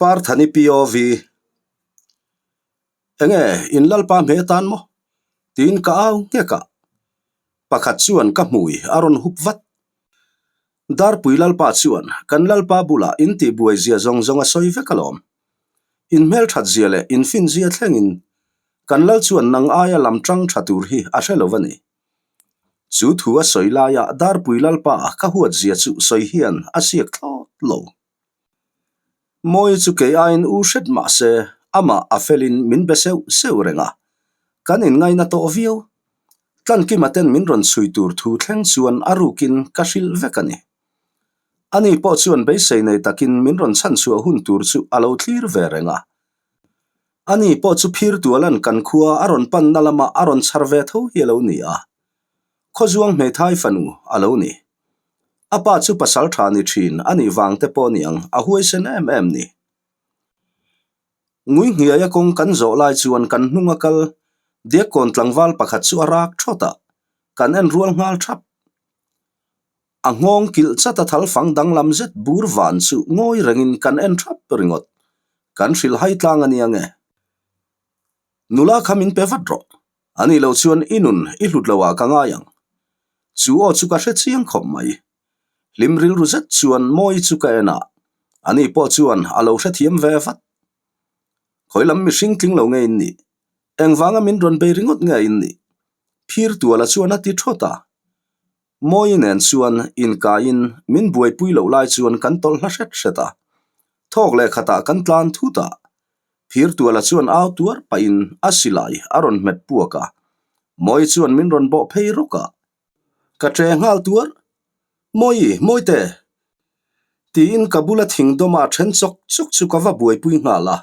Parthani POV. Enge in lalpa hme tan maw? Tiin ka au nghek a. Pakhat chuan ka hmui a rawn hup vat. Darpui lalpa chuan kan lalpa bulah in tihbuai zia zawng zawng a sawi vek alawm. In hmelthat zia leh in fin zia thlengin kan lal chuan nang aia lam tang tha tur hi a hre lo a ni. Chu thu a sawi laia Darpui lalpa ka huat zia chu sawi hian a siak thlawt lo. Mawi chu kei aiin u hret mah se, amah a felin min be seuh seuh reng a, kan inngaina tawh viau. Tlankima ten min rawn chhui tur thu thleng chuan a rukin ka hrilh vek a ni. Ani pawh chuan beisei nei takin min rawn chhanchhuah hun tur chu a lo thlir ve reng a. Ani pawh chu phir tualan kan khua a rawn panna lamah a rawn chhar ve tho hi a lo ni a. Khawzuang hmeithai fanu a lo ni. A pa chu pasal tha ni thin a nih vang te pawh niang a huaisen em em ni. Ngui hniaia kawng kan zawh lai chuan kan hnung a kal Diakkawn tlangval pakhat chu a rak thawt a, kan en rual nghal thap. A nghawng kilh chat a thal fang danglam zet bur van chu ngawi rengin kan en thap ringawt. Kan hrilh hai tlang a nia nge. Nula kha min pe vat rawh. A nih loh chuan i nun i hlut lo ah ka ngai ang. Chu aw chu ka hre chiang khawp mai. Hlim rilru zet chuan Mawi chu ka en a, ani pawh chuan a lo hrethiam ve vat. Khawi lam mihring tling lo nge in nih? Engvanga min rawn bei ringawt nge in nih? Phir tuala chuan a ti thawt a. Mawi nen chuan inkaiin min buaipui loh lai chuan kan tawlh hla hret hret a. Thawk leh khatah kan tlan thut a, Phirtuala chuan au tuar pahin a silai a rawn hmet puak a, Mawi chuan min rawn bawh phei rawk a, ka ṭe nghal tuar. Mawi, Mawite! Tiin ka bula thing dawma a ṭhen chawk chawk chu ka va buaipui nghal a.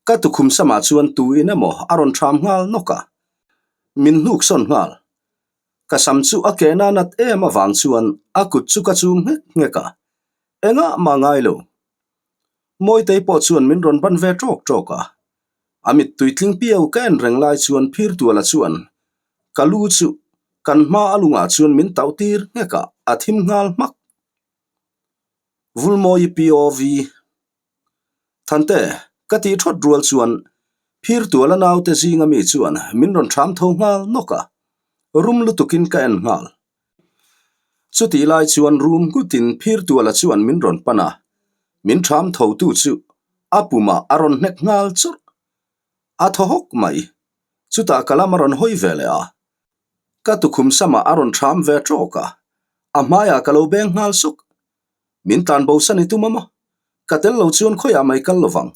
Ka tukhum samah chuan tuin emaw a rawn ṭham nghal nawk a, min hnuk sawn nghal. Ka sam chu a ke na nat em avang chuan a kut chu ka chum nghek nghek a, engah mah ngai lo. Mawitei pawh chuan min rawn ban ve ṭawk ṭawk a, a mittui tling piau ka en reng lai chuan Phirtuala chuan ka lu chu kan hma a lungah chuan min tauh tir nghek a, a thim nghal hmak. Vulmawi POV. Thante, ka tih ṭhawt rual chuan Phirtuala naute zinga mi chuan min rawn ṭham tho nghal nawk a, rum lutukin ka en nghal. Chutih lai chuan rum nghutin Phirtuala chuan min rawn pan a, min ṭham thotu chu a pumah a rawn hnek nghal chawrh. A thaw hawk mai. Chutah ka lam a rawn hawi ve leh a. Ka tukhum samah a rawn ṭham ve ṭawk a, a hmaiah ka lo beng nghal suk. Min tlan bosan i tum a maw? Ka tel lo chuan khawiah mai kal lovang.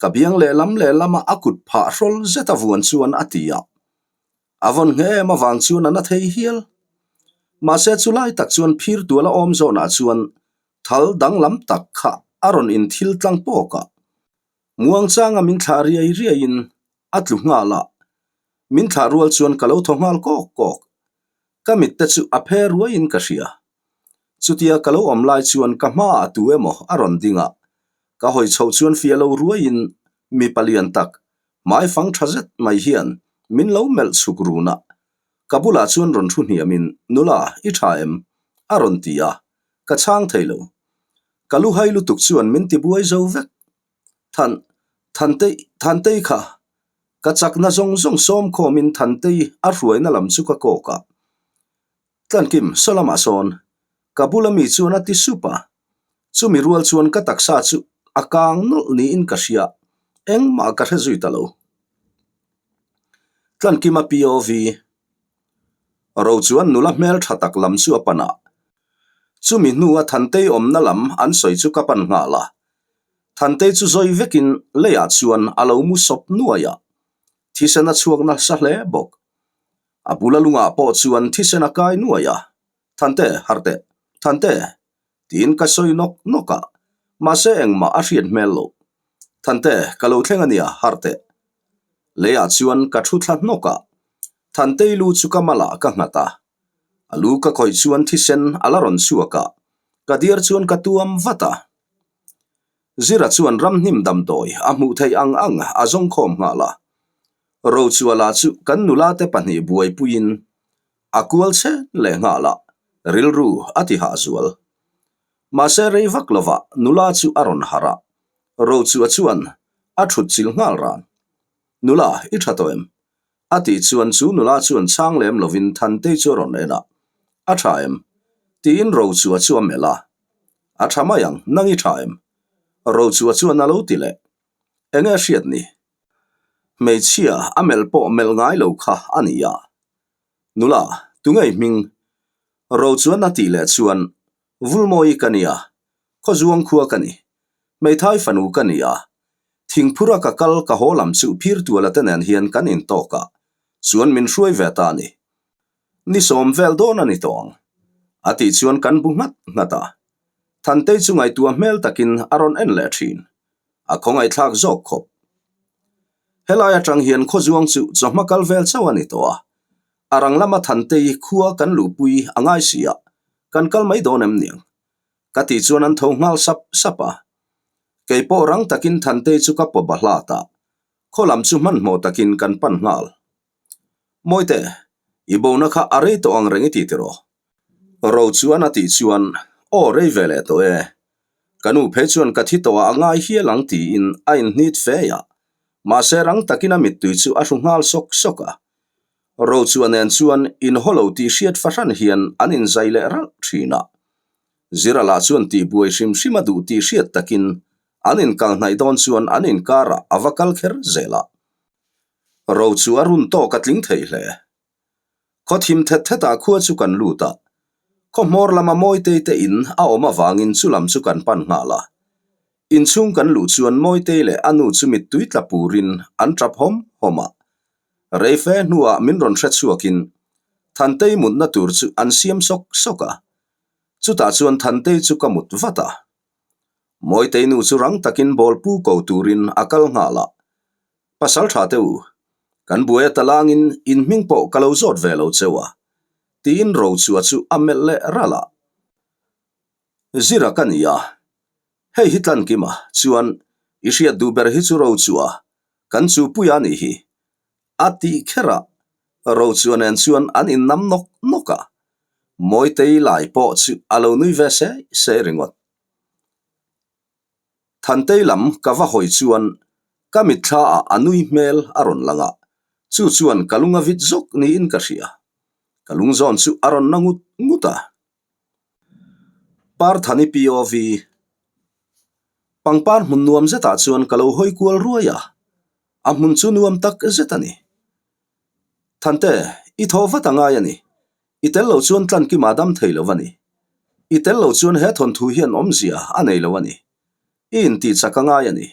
Ka biang lehlam lehlama a kut phah hrawl zet a vuan chuan a ti a. A vawn nghe em avang chuan a na thei hial. Mahse chulai tak chuan phir tuala awm zawnah chuan thal danglam tak kha a rawn inthil tlang pawk a. Muangchanga min thlah riai riaiin a tlu nghal a, min thlah rual chuan ka lo thaw nghal kawk kawk. Ka mit te chu a phe ruaiin ka hria. Chutia ka lo awm lai chuan ka hmaah tu emaw a rawn ding a, ka hawi chhoh chuan fiah lo ruaiin mipa lian tak Hmai fang tha zet mai hian min lo melh chhuk run a, ka bulah chuan rawn thu hniamin, Nula, i tha em? a rawn ti a, ka chhang thei lo. Ka lu hai lutuk chuan min ti buai zo vek. Than, Thantei, Thantei kha! Ka chakna zawng zawng sawm khawmin Thantei a hruaina lam chu ka kawk a. Tlankim, saw lamah sawn ka bula mi chuan a ti sup a, chumi rual chuan ka taksa chu a kang nawlh niin ka hria, engmah ka hre zui ta lo. Tlankima POV Ro chuan nula hmel tha tak lam chu a pan a, chumi hnua Thantei awmna lam an sawi chu ka pan nghal a, Thantei chu zawi vekin leiah chuan a lo mu sawp nuai a, thisen a chhuak nasa hle bawk. A bula lungah pawh chuan thisen a kai nuai a, Thante, harh teh, Thante! tiin ka sawi nawk nawk a, mahse engmah a hriat hmel loh. Thante, ka lo thleng a nia, harh teh. Leiah chuan ka thu thla hnawk a, Thantei lu chu ka malah ka nghat a. A lu ka khawih chuan thisen a la rawn chhuak a, ka diar chuan ka tuam vat a. Zira chuan ramhnim damdawi a hmuh theih ang ang a zawngkhawm nghal a. Rochuala chu kan nula te pahnih buaipuiin a kual chhen leh nghal a, rilru a ti hah zual. Mahse rei vak lovah nula chu a rawn harh a. Rochua chuan a thut chilh nghal ran. Nula, i tha tawh em? A tih chuan chu nula chuan chhang lem lovin Thantei chu a rawn en a. A tha em? Tiin Rochua chu a melh a. A tha mai ang, nang i tha em? Rochua chuan a lo ti leh. Enge a hriat ni? Hmeichhia a melh pawh melh ngai lo kha a ni a. Nula, tunge i hming? Rochuan a tih leh chuan, Vulmawi ka nia, Khawzuang khua ka ni. Hmeithai fanu ka ni a. Thingphura ka kal ka haw lam chu Phirtuala te nen hian kan intawk a, chuan min hruai ve ta a ni. Ni sawm vel dawn a ni tawh ang. A tih chuan kan bu nghat nghat a. Thantei chu ngaihtuah hmel takin a rawn en leh thin. A khawngaihthlak zawk khawp. Helai atang hian Khawzuang chu chawhma kal vel chauh a ni tawh a. A rang lama Thantei khua kan luhpui a ngai si a, kan kal mai dawn em niang? Ka tih chuan an tho nghal sap sap a. Kei pawh rang takin Thantei chu ka pawp a hlat a, khaw lam chu hmanhmawh takin kan pan nghal. Mawite, i bona kha a rei tawh ang reng i ti tiraw? Ro chuan a tih chuan, Aw rei ve leh tawh e. Ka nu phei chuan ka thi tawh ah a ngai hial ang tiin a inhnit fe a. Mahse rang takin a mittui chu a hru nghal sawk sawk a. Ro chuan nen chuan inhaw lo tih hriat fahran hian an inzai leh ralh thin a. Zira lah chuan tihbuai hrim hrim a duh tih hriat takin an inkal hnaih dawn chuan an inkarah a va kal kher zel a. Ro chu a run tawk a tling thei hle. Khaw thim thet thetah khua chu kan lut a, khaw hmawr lama Mawitei te in a awm avangin chu lam chu kan pan nghal a. Inchhung kan luh chuan Mawitei leh a nu chu mittui tla purin an tap hawm hawm a. Rei fe hnuah min rawn hre chhuakin Thantei mutna tur chu an siam sawk sawk a. Chutah chuan Thantei chu ka mut vat a. Mawitei nu chu rang takin bawl pu ko turin a kal nghal a. Pasal tha te u, kan buai a talangin in hming pawh ka lo zawt ve lo cheu a, tiin Rochua chu a melh leh ralh a. Zira ka ni a, hei hi Tlankima chuan i hriat duh ber hi chu Rochua, kan chu puia nih hi, a tih kher a, Rochua nen chuan an innam nawk nawk a, Mawitei lai pawh chu a lo nui ve se se ringawt. Thantei lam ka va hawi chuan ka mitthla ah a nui hmel a rawn lang a, chu chuan ka lung a vit zawk niin ka hria. Ka lung zawn chu a rawn na ngut ngut a. Parthani POV Pangpar hmun nuam zetah chuan ka lo hawi kual ruai a, a hmun chu nuam tak zet a ni. Thante, i thaw vat a ngai a ni. I tel lo chuan tlankima dam thei lo a ni. I tel lo chuan he thawnthu hian awmzia a nei lo a ni. I intih chak a ngai a ni.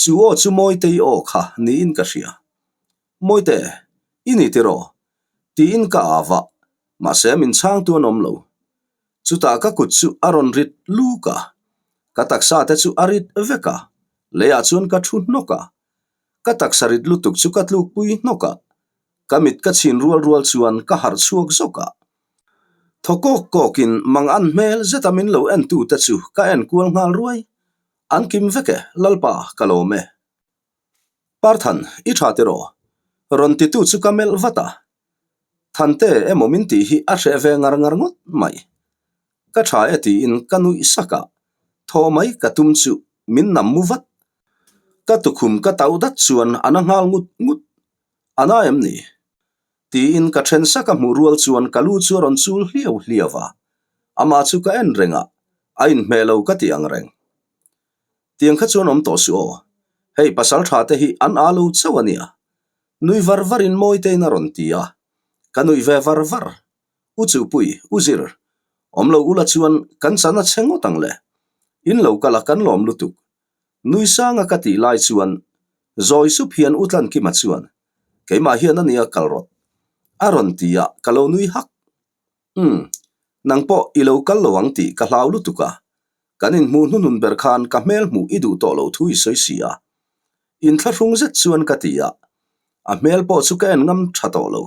Chu aw chu Mawitei aw kha niin ka hria. Mawite, i ni tiraw? Tiin ka au a, mahse min chhangtu an awm lo. Chutah ka kut chu a rawn rit luk a, ka taksa te chu a rit vek a, leiah chuan ka thu hnawk a. Ka taksa rit lutuk chu ka tlukpui hnawk a, Ka mit ka chhin rual rual chuan ka harh chhuak zawk a. Thaw kawk kawkin mang an hmel zeta min lo en tu te chu ka en kual nghal ruai. An kim vek e, Lalpa, ka lawm e. Parthan, i tha tiraw? Rawn titu chu ka melh vat a. Thante emaw min tih hi a hreh ve ngar ngar ngawt mai. Ka tha e tiin ka nuih sak a, thaw mai ka tum chu min nam mu vat. Ka tukhum ka tauh dat chuan a na nghal ngut ngut. A na em ni? Tiin ka then sak a hmuh rual chuan ka lu chu a rawn chul hliau hliau a, amah chu ka en reng a, a inhmeh lo ka ti ang reng. Tiang kha chuan awm tawh suh aw, hei pasal tha te hi an aa lo chauh a nia. Nui var varin Mawitein a rawn ti a, ka nuih ve var var. U Chuhpui, U Zir, awm lo ula chuan kan chan a che ngawt ang le. In lo kal a kan lawm lutuk. Nui sanga ka tih lai chuan zawi sup hian U Tlankima chuan, Keimah hian a nia kal rawt. A rawn ti a, ka lo nui hak. Umm, nang pawh i lo kal lo ang tih ka hlau lutuk a. Kan inhmuh hnuhnun ber khan ka hmel hmuh i duh tawh lo thu i sawi si a. Inthlahrung zet chuan ka ti a, a hmel pawh chu ka en ngam tha tawh lo.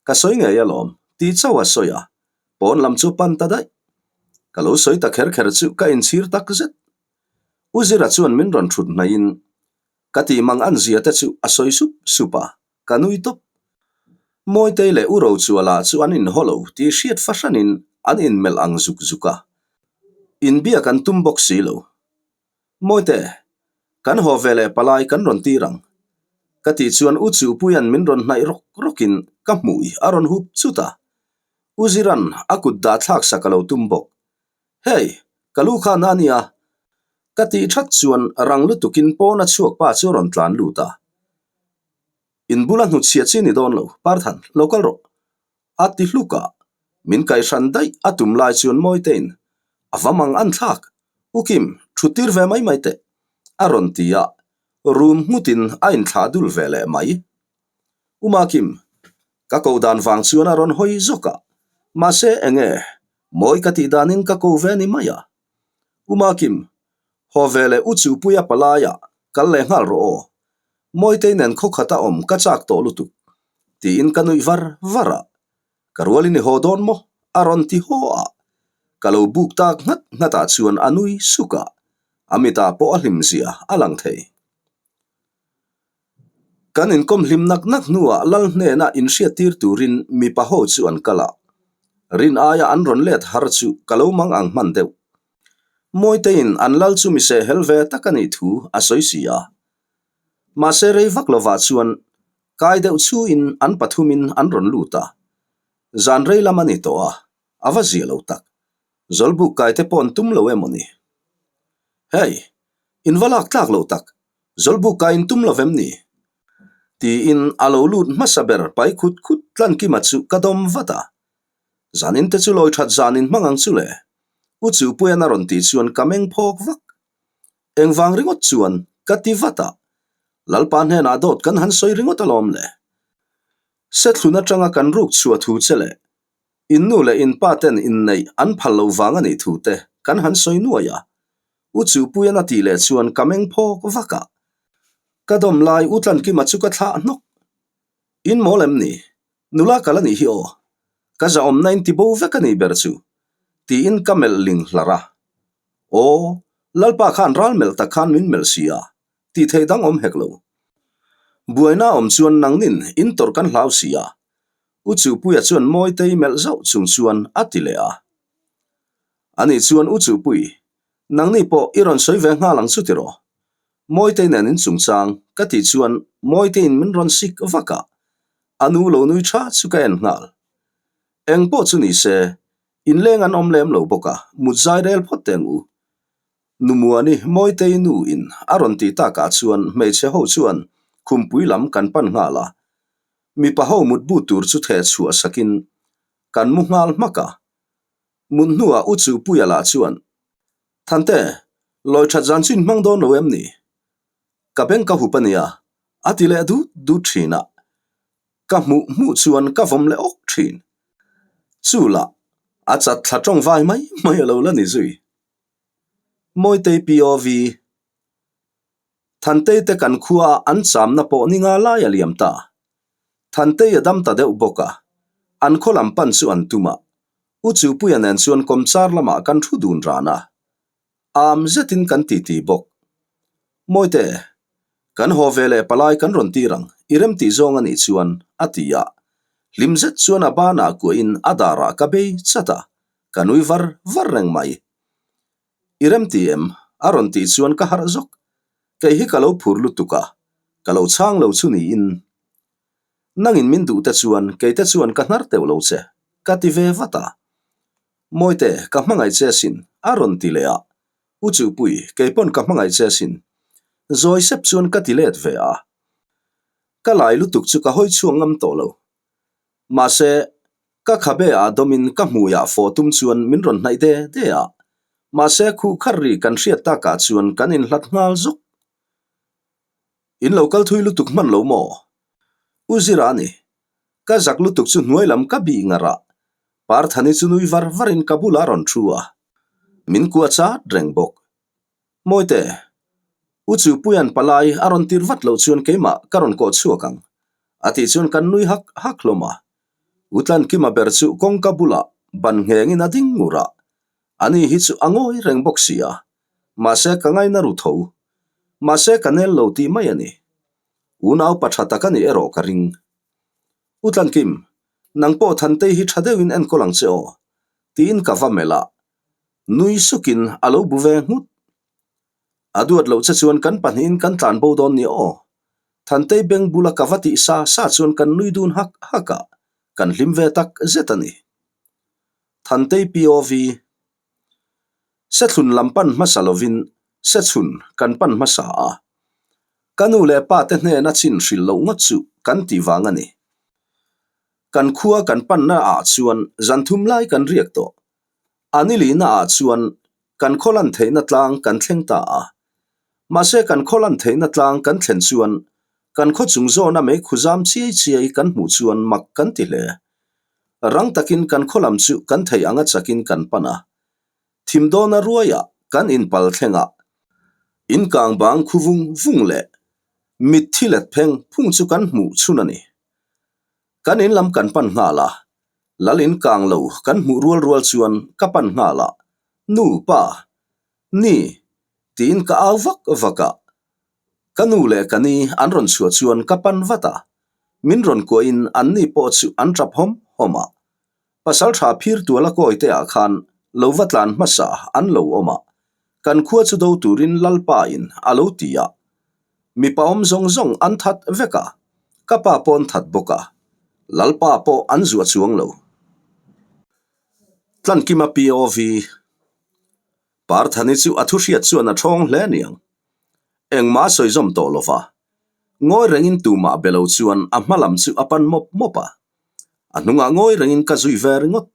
Ka sawi ngei alawm, tih chauh a sawi a, pawn lam chu pan ta daih. Ka lo sawi ta kher kher chu ka inchhir tak zet. U Zira chuan min rawn thut hnaihin ka tih mang an zia te chu a sawi sup sup a, ka nui tawp. Mawitei leh U Rochuala chu an inhaw lo tih hriat fahranin an inmelh ang zuk zuk a, inbiak an tum bawk si lo. Mawite, kan haw ve leh palai kan rawn tir ang. Ka tih chuan U Chuhpuia'n min rawn hnaih rawk rawkin ka hmui a rawn hup chut a. U Zira'n a kut dah thlak sak a lo tum bawk. Hei, ka lu kha na nia. Ka tih that chuan rang lutukin pawna chhuak pa chu a rawn tlan lut a. In bula hnutchhia chi ni dawn lo, Parthan, lo kal rawh. A ti hluk a, min kaihhran daih a tum lai chuan Mawitein, A va mang an thlak, U Kim, thut tir ve mai mai teh, a rawn ti a, rum nghutin a inthlah dul ve leh mai. U Makim, ka ko dan vang chuan a rawn hawi zawk a, mahse enge, mawi ka tih danin ka ko ve ni mai a. U Makim, haw ve leh U Chuhpuia palaiah kal leh nghal rawh aw, Mawitei nen khawkhata awm ka chak tawh lutuk, tiin ka nuih var var a. Ka rualin i haw dawn maw? a rawn ti haw a. Ka lo buk tak nghat nghatah chuan a nui suk a, a mitah pawh a hlim zia a lang thei. Kan inkawm hlim nak nak hnuah Lal hnena inhriattir turin mipa ho chu an kal a. Rin aia an rawn let har chu ka lo mang ang hman deuh. Mawiteiin an Lal chu mi sehhel ve tak a nih thu a sawi si a. Mahse rei vak lovah chuan kai deuh chhuin an pathumin an rawn lut a, zan rei lam a ni tawh a, a va zia lo tak. Zawlbuk kai te pawh an tum lo emaw ni? Hei, in va lak tlak lo tak, Zawlbuk kai in tum lo vem ni? Tiin a lo lut hmasa ber pai khut khut Tlankima chu ka dawm vat a. Zanin te chu lawi that zan in hmang ang chu le. U Chupuian a rawn tih chuan ka meng phawk vak. Engvang ringawt chuan ka ti vat a, Lalpa hnenah dawt kan han sawi ringawt alawm le. Sethlun atanga kan ruk chhuah thu che leh in nu leh in pa ten inneih an phal lo vang a nih thu te kan han sawi nuai a. U Chuhpuian a tih leh chuan ka meng phawk vak a. Ka dawm lai U Tlankima chu ka thlah hnawk. In mawl em ni? Nula kal a nih hi aw. Ka zahawmna in ti bo vek a nih ber chu. Tiin ka melh ling hlarh a. Aw, Lalpa khan ral melh tak khan min melh si a, tih theih dang awm hek lo. Buaina awm chuan nangnin in tawrh kan hlau si a, U Chuhpuia chuan Mawitei melh zauh chung chuan a ti leh a. Ani chuan U Chuhpui, nangni pawh i rawn sawi ve nghal ang chu tiraw? Mawitei nen in chungchang ka tih chuan Mawiteiin min rawn sik vak a, a nu lo nui tha chu ka en nghal. Eng pawh chu ni se, Inleng an awm lem lo bawk a, mut zai rel phawt teh ang u. Nu Muani, Mawitei nu in a rawn tih takah chuan hmeichhe ho chuan khumpui lam kan pan nghal a. Mipa ho mut but tur chu theh chhuah sakin kan mu nghal hmak a. Mut hnuah U Chuhpuia lah chuan, Thante, lawi that zan chu in hmang dawn lo em ni? Ka beng ka hup a nia, a ti leh dut dut thin a. Ka hmuh hmuh chuan ka vawm leh awk thin. Chu lah, a chat thla tawng vai mai mai a lo la ni zui. Mawitei POV, Thantei te kan khua a an chamna pawh ni nga lai a liam ta. Thantei a dam ta deuh bawk a, an khaw lam pan chu an tum a. U Chupuia nen chuan kawmchar lamah kan thu dun ran a. Am zetin kan titi bawk. Mawite, kan haw ve leh palai kan rawn tir ang, i rem tih zawng a nih chuan, a ti a. Hlim zet chuan a banah kuahin a darah ka bei chat a, ka nui var var reng mai. I rem ti em? a rawn tih chuan ka harh zawk. Kei hi ka lo phur lutuk a, ka lo chhang lo chu niin. Nangin min duh te chuan kei te chuan ka hnar teuh lo che, ka ti ve vat a. Mawite, ka hmangaih che asin, a rawn ti leh a. U Chuhpui, kei pawn ka hmangaih che asin. Zawi sep chuan ka ti let ve a. Ka lai lutuk chu ka hawi chhuak ngam tawh lo. Mahse, ka khabe ah dawmin ka hmuiah fawh tum chuan min rawn hnaih de de a. Mahse, khuh kharh ri kan hriat takah chuan kan inhlat nghal zawk. In lo kal thui lutuk hman lo maw? U Zira a ni. Ka zak lutuk chu hnuai lam ka bih ngar a. Parthani chu nui var varin ka bulah a rawn thu a. Min kuah chat reng bawk. Mawite, U Chupuia'n palai a rawn tir vat loh chuan keimah ka rawn kawh chhuak ang. A tih chuan kan nui hak hak hlawm a. U Tlankima ber chu kawngka bulah ban nghengin a ding ngur a. Ani hi chu a ngawi reng bawk si a. Mahse ka ngaina ru tho. Mahse ka nel lo tih mai a ni. Unau pa tha tak a nih erawh ka ring. U Tlankim, nang pawh Thantei hi tha deuhin enkawl ang che aw, tiin ka va melh a. Nui sukin a lo bu ve nghut. A duat loh che chuan kan pahnihin kan tlan bo dawn ni aw. Thantei beng bula ka va tih sa sa chuan kan nui dun hak hak a, kan hlim ve tak zet a ni. Thantei POV. Sethlun lam pan hmasa lovin Sechhun kan pan hmasa a. Ka nu leh pa te hnena chin hrilh loh ngawt chu kan tih vang a ni. Kan khua kan panna ah chuan zan thum lai kan riak tawh. A nilihna ah chuan kan khaw lan theihna tlang kan thleng ta a. Mahse kan khaw lan theihna tlang kan thlen chuan kan khaw chung zawna meikhu zam chiai chiai kan hmuh chuan mak kan ti hle. Rang takin kan khaw lam chu kan thei anga chakin kan pan a. Thim dawna ruaiah kan inpal thleng a, inkang bang khu vung vung leh mitthi let pheng phung chu kan hmuh chhun a ni. Kan in lam kan pan nghal a, Lal in kang lo kan hmuh rual rual chuan ka pan nghal a, Nu, pa, ni, tiin ka au vak vak a. Ka nu leh ka ni an rawn chhuah chuan ka pan vat a, min rawn kuahin an ni pawh chu an tap hawm hawm a. Pasal tha phir tuala kawi te ah khan lo va tlan hmasa an lo awm a, kan khua chu do turin Lalpa in a lo ti a. Mipa awm zawng zawng an that vek a, ka pa paw'n that bawk a, Lalpa pawh an zuah chuang lo. Tlankima POV Parthani chu a thu hriat chuan a thawng hle aniang. Engmah a sawi zawm tawh lo va, ngawi rengin tumah be lo chuan a hma lam chu a pan mawp mawp a. A hnungah ngawi rengin ka zui ve ringawt.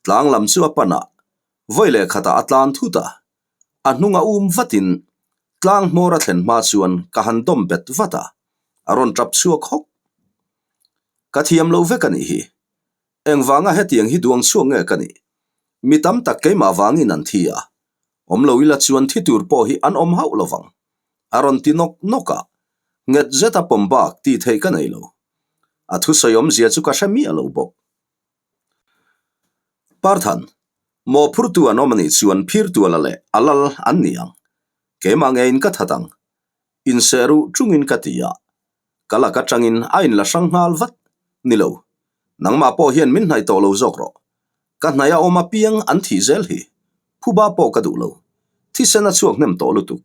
Tlang lam chu a pan a, vawi leh khatah a tlan thut a. A hnunga um vatin tlang hmawr a thlen hma chuan ka han dawm bet vat a, a rawn tap chhuak hawk. Ka thiam lo vek a nih hi. Engvanga hetiang hi duang chhuak nge ka nih? Mi tam tak keimah vangin an thi a, awm lo ila chuan thi tur pawh hi an awm hauh lovang. A rawn ti nawk nawk a, nghet zeta pawm bak tih theih ka nei lo. A thusawi awmzia chu ka hre miah lo bawk. Parthan, mawhphurtu an awm a nih chuan phirtuala leh a lal an ni ang. Keimah ngeiin ka that ang. Inseh ruh tungin ka ti a, ka lak atangin a inla hrang nghal vat. Ni lo, nangmah pawh hian min hnaih tawh lo zawk rawh. Ka hnaih a awm apiang an thih zel hi. Phuba pawh ka duh lo. Thisen a chhuak hnem tawh lutuk.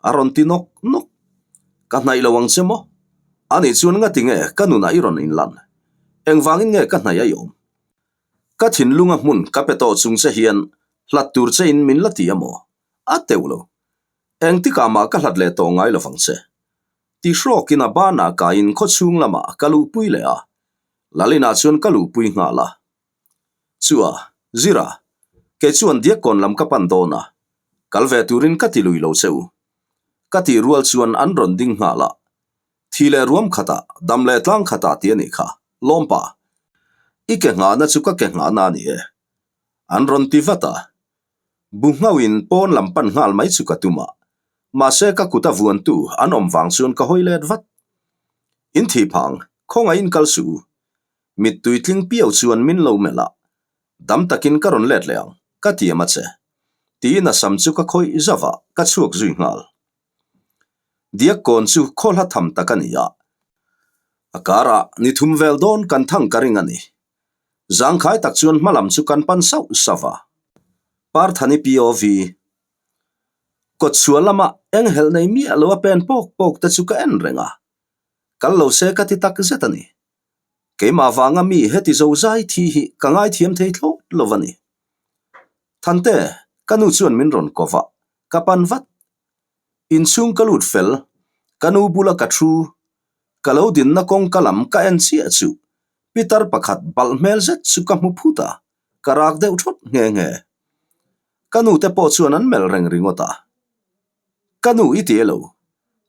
A rawn ti nawk nawk. Ka hnaih lo ang che maw? Anih chuan ngati nge ka nunah i rawn inlan? Engvangin nge ka hnaih a i awm? Ka thinlunga hmun ka pe tawh chung che hian hlat tur chein min la ti a maw? A teuh lo. Engtikah mah ka hlat leh tawh ngai lovang che. Ti hrawkin a banah kaiin khawchhung lamah ka luhpui leh a. Lalinah chuan ka luhpui nghal a. Chua, Zira, kei chuan Diakkawn lam ka pan dawn a, kal ve turin ka ti lui lo che u. Ka tih rual chuan an rawn ding nghal a. Thi leh ruam khatah, dam leh tlang khatah ti a nih kha, lawmpa. I ke nghahna chu ka ke nghahna a ni e. An rawn ti vat a. Bu nghauhin pawn lam pan nghal mai chu ka tum a, mahse ka kut a vuantu an awm vang chuan ka hawi let vat. In thih phang, khawngaihin kal suh u. Mittui tling piau chuan min lo melh a, Dam takin ka rawn let leh ang, ka tiam a che. Tiin a sam chu ka khawih zauh a, ka chhuak zui nghal. Diakkawn chu khaw hla tham tak a ni a, a karah ni thum vel dawn kan thang ka ring a ni. Zangkhai tak chuan hma lam chu kan pan sauh sauh a. Parthani POV Kawtchhuah lama eng helh nei miah lo a pen pawk pawk te chu ka en reng a, kal lo se ka ti tak zet a ni. Keimah vanga mi heti zo zai thi hi ka ngaithiam thei thlawt lo a ni. Thante, ka nu chuan min rawn ko va, ka pan vat. Inchhung ka lut fel, ka nu bula ka thu, ka lo dinna kawngka lam ka en chiah chu pitar pakhat balh hmel zet chu ka hmu phut a, ka rak deuh thawt nghe nghe. Ka nu te pawh chuan an melh reng ringawt a. Ka nu i ti elo?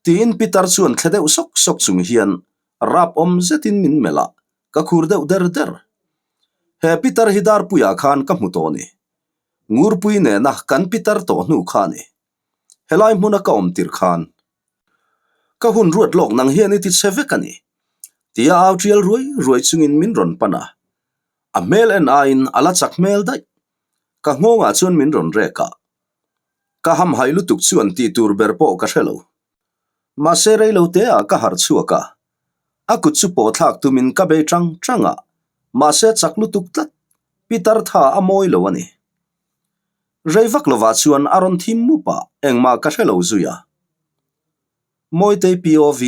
Tiin pitar chuan thle deuh sawk sawk chung hian rap awm zetin min melh a, ka khur deuh der der. He pitar hi Darpuiah khan ka hmu tawh a ni. Ngurpui nena kan pitar tawh hnu kha a ni. Helai hmuna ka awm tirh khan ka hun ruat lawk nang hian i ti chhe vek a ni, tia au tial ruai ruai chungin min rawn pan a. A hmel en aiin a la chak hmel daih. Ka nghawngah chuan min rawn rek a. Ka hamhaih lutuk chuan tih tur ber pawh ka hre lo. Mahse rei lo te ah ka harh chhuak a, a kut chu pawh thlak tumin ka bei tang tang a, mahse chak lutuk tlat, Pitar tha a mawi lo a ni. Rei vak lovah chuan a rawn thim mup a, engmah ka hre lo zui a. Mawitei POV.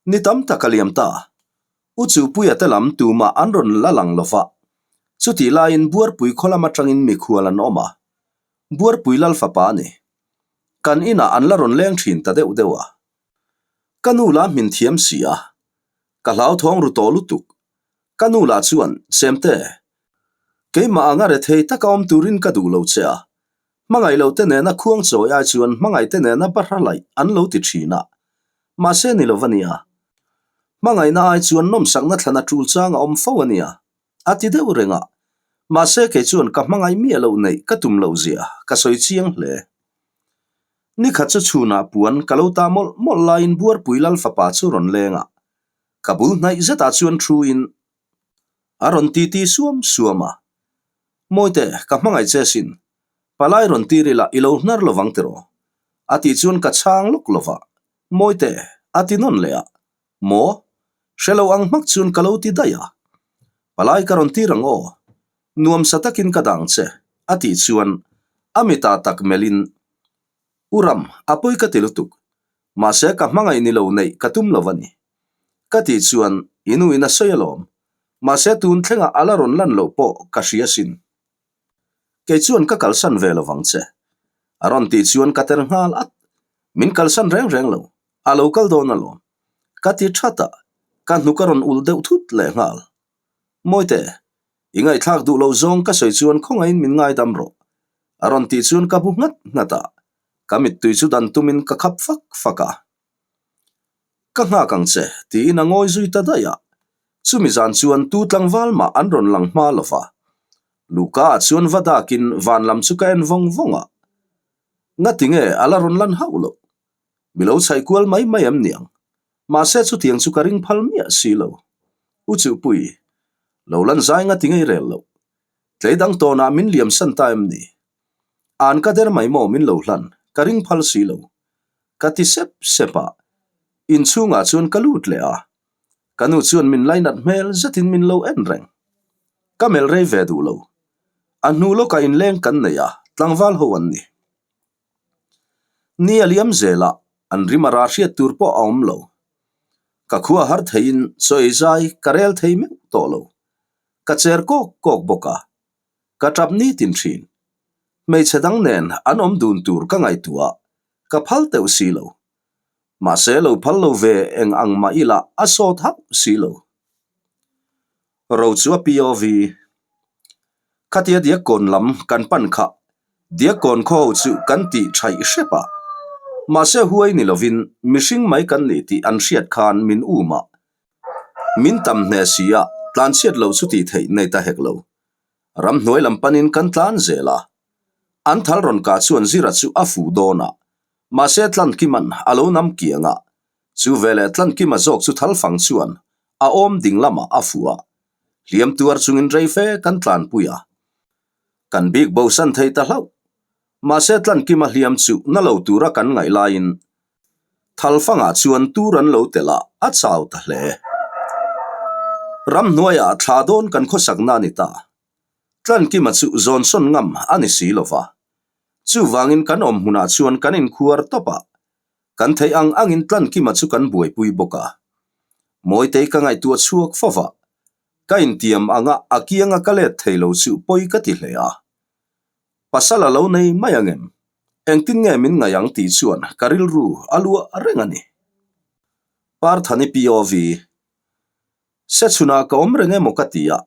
Ni tam tak a liam ta. U Chuhpuia te lam tumah an rawn la lang lo va. Chutih laiin Buarpui khaw lam atangin mikhual an awm a. Buarpui lal fapa a ni. Kan inah an la rawn leng thin ta deuh deuh a. Ka nu lah hmin thiam si a. Ka hlauthawng ru tawh lutuk. Ka nu lah chuan, Semte, keimah anga rethei taka awm turin ka duh lo che a. Hmangaih loh te nena khuang chawi ai chuan hmangaih te nena bahra laih an lo ti thin a. Mahse ni lo va nia. Hmangaihna ai chuan nawmsakna thlan a tul chang a awm fo a nia. A ti deuh reng a. Mahse kei chuan ka hmangaih miah loh neih ka tum loh zia ka sawi chiang hle. Ni khat chu chhunah puan ka lo ta mawlh mawlh laiin Buarpui Lal fapa chu rawn leng a. Ka bul hnaih zetah chuan thu in a rawn titi suam suam a. Mawite, ka hmangaih che sin. Palai rawn tir ila i lo hnar lovang tiraw? A tih chuan ka chhang lawk lova. Mawite, a ti nawn leh a. Maw? Hre lo ang hmak chuan ka lo ti daih a. Palai ka rawn tir ang aw. Nuamsa takin ka dang che, a tih chuan a mitah tak melhin, U Ram, a pawi ka ti lutuk. Mahse ka hmangaih ni lo neih ka tum lo a ni. Ka tih chuan i nu in a sawi alawm. Mahse tun thlengah a la rawn lan loh pawh ka hria sin. Kei chuan ka kalsan ve lo vang che. A rawn tih chuan ka ter nghal at. Min kalsan reng reng lo. A lo kal dawn alawm. Ka ti that a, ka hnuk a rawn ul deuh thut leh nghal. Mawite, i ngaihthlak duh loh zawng ka sawi chuan khawngaihin min ngaidam rawh. A rawn tih chuan ka bu nghat nghat a, ka mittui chu dan tumin ka khap fak fak a. Ka nghak ang che, tiin a ngawi zui ta daih a. Chumi zan chuan tu tlangval mah an rawn lang hma lo va. Luhka ah chuan va dakin van lam chu ka en vawng vawng a. Ngati nge a la rawn lan hauh loh? Mi lo chhaih kual mai mai em niang? Mahse chutiang chu ka ring phal miah si lo. U Chuhpui, lo lan zai ngati ngei rel loh. Tlei dang tawnah min liam san ta em ni? An ka der mai maw min lo hlan, ka ring phal si lo. Ka ti sep sep a, inchhungah chuan ka lut leh a. Ka nu chuan min lainat hmel zetin min lo en reng. Ka melh rei ve duh lo. A hnu lawkah inleng kan nei a, tlangval ho an ni. Ni a liam zel a, an rim a rah hriat tur pawh a awm lo. Ka khua har theiin chaw ei zai ka rel thei meuh tawh lo. Ka cher kawk kawk bawk a, ka tap nitin thin. Hmeichhe dang nen an awm dun tur ka ngaihtuah a, ka phal teuh si lo. Mahse lo phal lo ve eng ang mah ila a sawt hauh si lo. Ro chu a POV. Khatia Diakkawn lam kan pan kha Diakkawn khaw ho chu kan tih thaih hrep a. Mahse huai ni lovin mihring mai kan nih tih an hriat khan min um a. Min tam hneh si a, tlanchhiat loh chu tih theih nei ta hek lo. Ramhnuai lam panin kan tlan zel a. An thal rawn kah chuan Zira chu a fuh dawn a. Mahse Tlankima'n a lo nam kiang a. Chu veleh Tlankima zawk chu thal fang chuan a awm ding lamah a fuh a. Hliam tuar chungin rei fe kan tlanpui a. Kan bik bosan thei ta hlauh. Mahse Tlankima hliam chu na lo tura kan ngaih laiin Thalfangah chuan tur an lo telh a, a chau ta hle. Ramhnuaiah thla dawn kan khawsakna a ni ta. Tlankima chu zawnsawn ngam a ni si lo va. Chuvangin kan awm hmunah chuan kan inkhuar tawp a, kan theih ang angin Tlankima chu kan buaipui bawk a. Mawitei ka ngaihtuah chhuak fo va, ka intiam anga a kianga ka let thei lo chu pawi ka ti hle a. Pasal a lo nei mai ang em? Engtin nge min ngaih ang tih chuan ka rilru a luah reng a ni. Parthani POV. Sechhunah ka awm reng emaw ka ti a,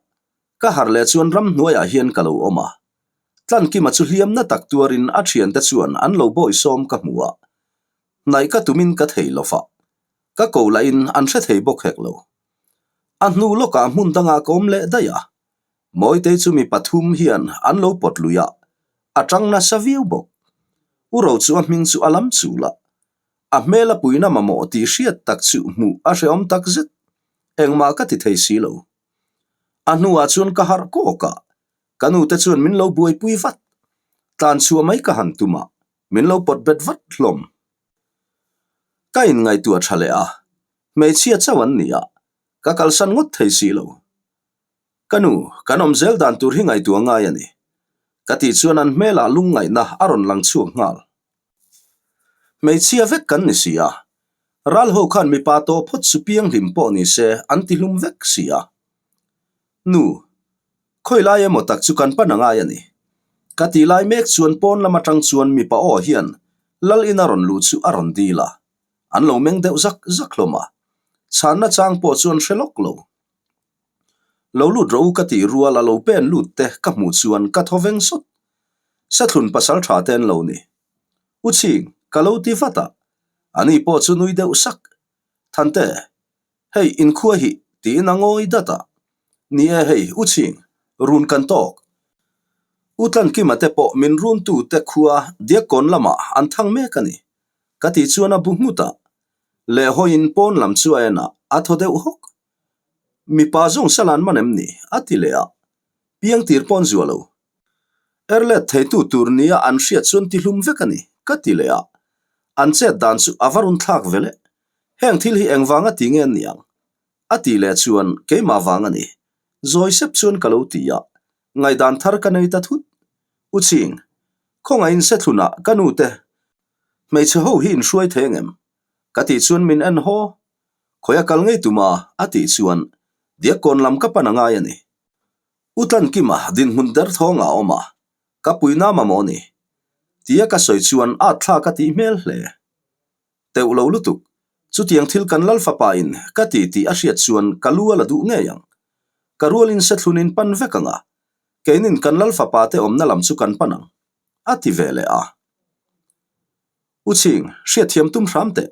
ka harh leh chuan ramhnuaiah hian ka lo awm a. Tlankima chu hliamna tak tuarin a thiante chuan an lo bawisawm ka hmu a. Hnaih ka tumin ka thei lo va, ka ko lahin an hre thei bawk hek lo. A hnu lawkah hmun dangah ka awm leh daih a, Mawitei chu mi pathum hian an lo pawt lui a, a tang nasa viau bawk. U Ro chu a hming chu a lam chul a, a hmel a puina mamawh tih hriat tak chu hmuh a hrehawm tak zet. Engmah ka ti thei si lo. A hnuah chuan ka harh kawk a, ka nute chuan min lo buaipui vat. Tlan chhuah mai ka han tum a, min lo pawt bet vat hlawm. Ka inngaihtuah tha leh a, hmeichhia chauh an ni a, ka kalsan ngawt thei si lo. Ka nu, kan awm zel dan tur hi ngaihtuah ngai a ni. Ka tih chuan an hmelah lungngaihna a rawn lang chhuak nghal. Hmeichhia vek kan ni si a, ral ho khan mipa tawh phawt chu pianghlim pawh ni se an ti hlum vek si a. Nu, khawi lai emaw tak chu kan pan a ngai a ni. Ka tih lai mek chuan pawn lam atang chuan mipa aw hian lal ina rawn luh chu a rawn dil a, an lo meng deuh zak zak hlawm a, chhanna chang pawh chu an hre lawk lo. Lo lut rawh u ka tih rual a lo pen lut te ka hmuh chuan ka thaw veng sawt. Sathlun pasal tha te an lo ni. U Chhing, ka lo ti vat a, ani pawh chu nui deuh sak. Thante, hei inkhua hi tiin a ngawi dat a. Ni e hei U Chhing, run kan tawk. U Tlankima te pawh min runtu te khua Diakkawn lamah an thang mek a ni. Ka tih chuan a bu nghut a. Lehhawiin pawn lam chu a en a, a thaw deuh hawk. Mipa zawng sal an man em ni? a ti leh a, piang tir pawn zua lo. Er let theitu tur nia an hriat chuan ti hlum vek a ni, ka ti leh a. An chet dan chu a va run thlak ve le. Heng thil hi engvanga ti nge an ni ang? A tih leh chuan keimah vang a ni. Zawi sep chuan ka lo ti a, ngaihdan thar ka nei ta thut. U Chhing, khawngaihin Sethlunah ka nute hmeichhe ho hi inhruai thei angem? Ka tih chuan min en haw. Khawi a kal ngei tum a, a tih chuan Diakkawn lam ka pan a ngai a ni. U Tlankima dinhmun derthawng ah a awm a, ka puina mamawh a ni. Tia ka sawi chuan at thlak a tih hmel hle. Teuh lo lutuk, chutiang thil kan lal fapa in ka ti tih a hriat chuan ka lu a la duh ngei ang. Ka rualin sethlunin pan vek ang a, keinin kan lal fapa te awmna lam chu kan pan ang, a ti ve leh a. U Chhing, hriatthiam tum hram teh,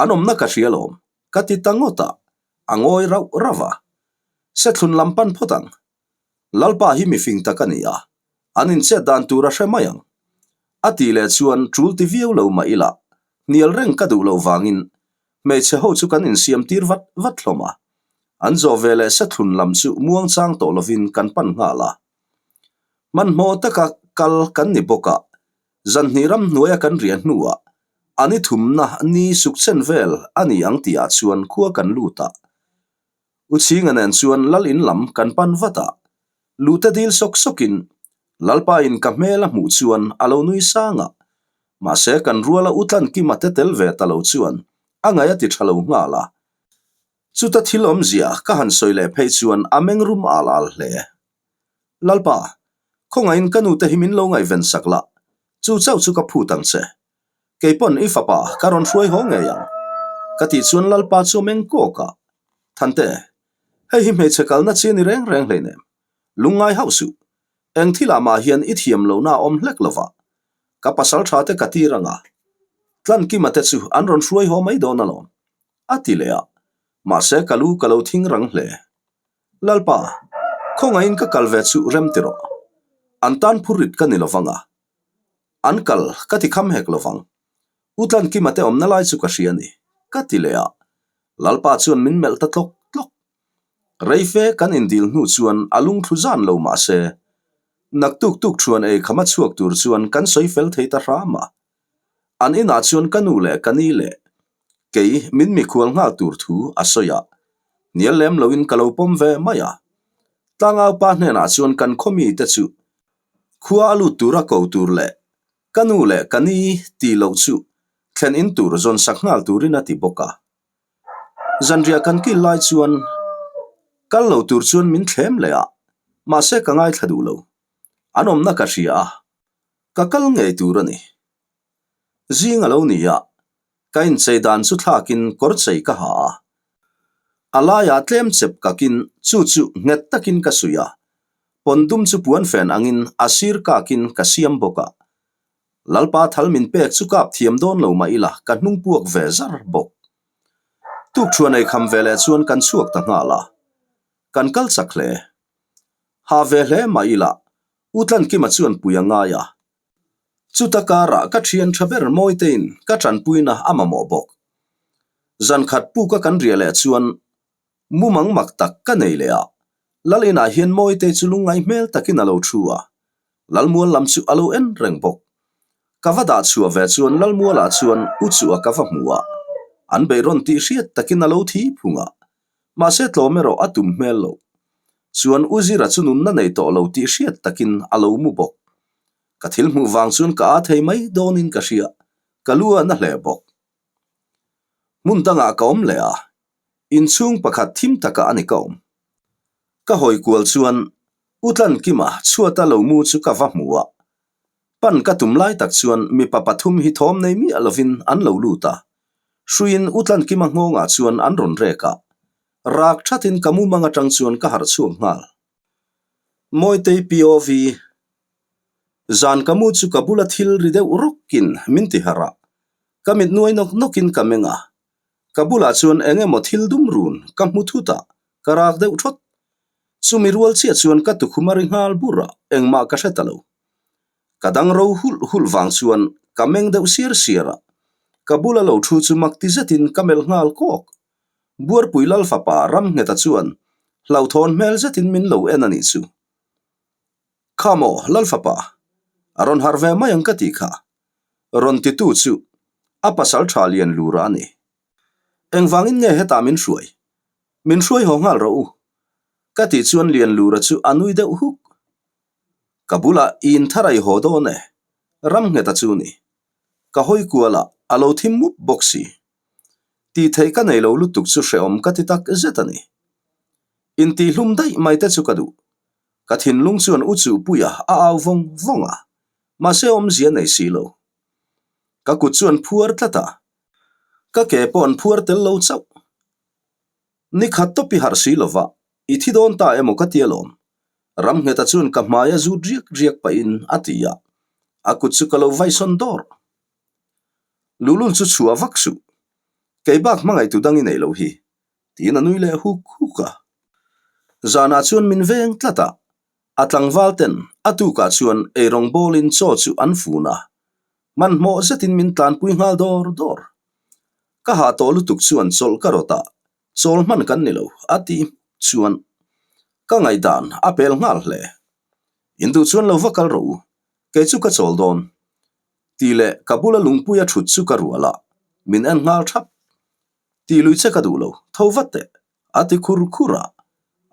an awmna ka hria lawm, ka ti ta ngawt a, a ngawi rauh rauh a. Sethlun lam pan phawt ang. Lalpa hi mifing tak a ni a, an inchet dan tur a hre mai ang. A tih leh chuan tul ti viau lo mah ila, hnial reng ka duh loh vangin hmeichhe ho chu kan insiam tir vat vat hlawm a. An zawh ve leh Sethlun lam chu muangchang tawh lovin kan pan nghal a. Hmanhmawh taka kal kan ni bawk a, Zanhnih ramhnuaia kan riah hnuah a ni thumna ni sukchen vel a ni ang tihah chuan khua kan lut a. U Chhinga nen chuan lal in lam kan pan vat a, lute dil sawk sawkin Lalpa in ka hmel a hmuh chuan a lo nui sang a, mahse kan ruala U Tlankima te tel ve ta lo chuan a ngaih a ti tha lo nghal a. Chuta thil awmzia ka han sawi leh phei chuan a meng rum al al hle. Lalpa, khawngaihin ka nute hi min lo ngaihven sak la, chu chauh chu ka phut ang che. Kei pawn i fapa ka rawn hruai haw ngei ang. Ka tih chuan Lalpa chu a meng kawk a, Thante, hei hi hmeichhe kalna chi a ni reng reng hleinem. Lungngai hauh suh, eng thilah mah hian i thiam lohna a awm hlek lova. Ka pasal tha te ka tir ang a, Tlankima te chu an rawn hruai haw mai dawn alawm, a ti leh a, mahse ka lu ka lo thing rang hle. Lalpa, khawngaihin ka kal ve chu rem ti rawh. An tan phurrit ka ni lovang a, an kal ka ti kham hek lovang. U Tlankima te awmna lai chu ka hria a ni, ka ti leh a. Lalpa chuan min melh ta tlawk tlawk. Reife kan indil hnu chuan a lungthlu zan lo mah se, naktuk tuk thuan ei khama chhuak tur chuan kan sawi fel thei ta hram a. An inah chuan ka nu leh ka ni leh kei min mikhual nghal tur thu a sawi a, hnial lem loin ka lo pawm ve mai a. Tlangau pa hnenah chuan kan khaw mite chu khua a lut tura ko tur leh ka nu leh ka ni tih loh chu thlen in tur zawn sak nghal turin a ti bawk a. Zanriah kan kil lai chuan kal lo tur chuan min thlem leh a, mahse ka ngaithla duh lo. An awmna ka hria a, Ka kal ngei tur a ni. Zing a lo ni a, ka inchei dan chu thlakin kawr chei ka ha a. A laiah tlem chep kakin chu chu nghet takin ka suih a, pawn dum chu puan fen angin a sir kakin ka siam bawk a. Lalpa thal min pek chu kap thiam dawn lo mah ila ka hnung puak ve zar bawk. Tukṭhuan ei kham veleh chuan kan chhuak ta nghal a, kan kal chak hle. Ha ve hle mah ila U Tlankima chuan pui a ngai a. Chuta karah ka thian tha ber Mawitein ka tanpuina a mamawh bawk. Zan khat puka kan riah leh chuan mumang mak tak ka nei leh a. Lal inah hian Mawitei chu lungngai hmel takin a lo thu a. Lalmual lam chu a lo en reng bawk. Ka va dah chhuah ve chuan Lalmualah chuan U Chua ka va hmu a. An beihrawn tih hriat takin a lo thi phung a. Mahse tlawm erawh a tum hmel lo. Chuan U Zira chu nunna nei tawh lo tih hriat takin a lo mu bawk. Ka thil hmuh vang chuan ka aa thei mai dawnin ka hria, ka lu a na hle bawk. Hmun dangah ka awm leh a, inchhung pakhat thim takah a ni ka awm. Ka hawi kual chuan U Tlankima chhuata lo mu chu ka va hmu a, pan ka tum lai tak chuan mipa pathum hi thawm nei miah lovin an lo lut a, hruiin U Tlankima nghawngah chuan an rawn rek a, rak thatin ka mumang atang chuan ka harh chhuak nghal. Mawitei POV Zan ka mu chu ka bula thil ri deuh rawkin min ti harh a, ka mit nuai nawk nawkin ka meng a, ka bulah chuan eng emaw thil dum run ka hmu thut a, ka rak deuh thawt. Chumi rual chiah chuan ka tukhum a ri nghal bur a, engmah ka hre ta lo. Ka dang ro hulh hulh vang chuan ka meng deuh siar siar a, ka bula lo thu chu mak ti zetin ka melh nghal kawk. Buarpui Lal fapa Ramngheta chuan hlauhthawn hmel zetin min lo en a nih chu. Kha maw Lal fapa, a rawn harh ve mai ang ka tih kha. Rawn titu chu a pasal tha lian lura a ni. Engvangin nge hetah min hruai? Min hruai haw nghal rawh u. Ka tih chuan lian lura chu a nui deuh huk. Ka bulah i inthar a i haw dawn e, Ramngheta chu ni. Ka hawi kual a, a lo thim mup bawk si. Tih theih ka nei lo lutuk chu hrehawm ka ti tak zet a ni. Intihhlum daih mai te chu ka duh. Ka thinlung chuan u chuhpuia a au vawng vawng a, mahse awmzia nei si lo. Ka kut chuan phuar tlat a, ka ke pawh an phuar tel lo chauh. Ni khat tawp i harh si lo va, i thi dawn ta emaw ka ti alawm. Ramngheta chuan ka hmai a zut riak riak pahin a ti a, a kut chu ka lo vaisawn dawr. Luhlul chu chhuah vak suh. Kei bak hmangaihtu dang i nei lo hi, tiin a nui leh huk huk a. Zanah chuan min veng tlat a, a tlangval ten a tukah chuan eirawng bawlin chaw chu an fun a, hmanhmawh zetin min tlanpui nghal dawr dawr. Ka hah tawh lutuk chuan chawlh ka rawt a, chawl hman kan ni lo a tih hmuk chuan ka ngaihdan a pel nghal hle. Induh chuan lo va kal rawh u, kei chu ka chawl dawn. Tih leh ka bula lungpui a thut chu ka rual a, min en nghal thap. Tih lui che ka duh lo, tho vat teh, a ti khur khur a,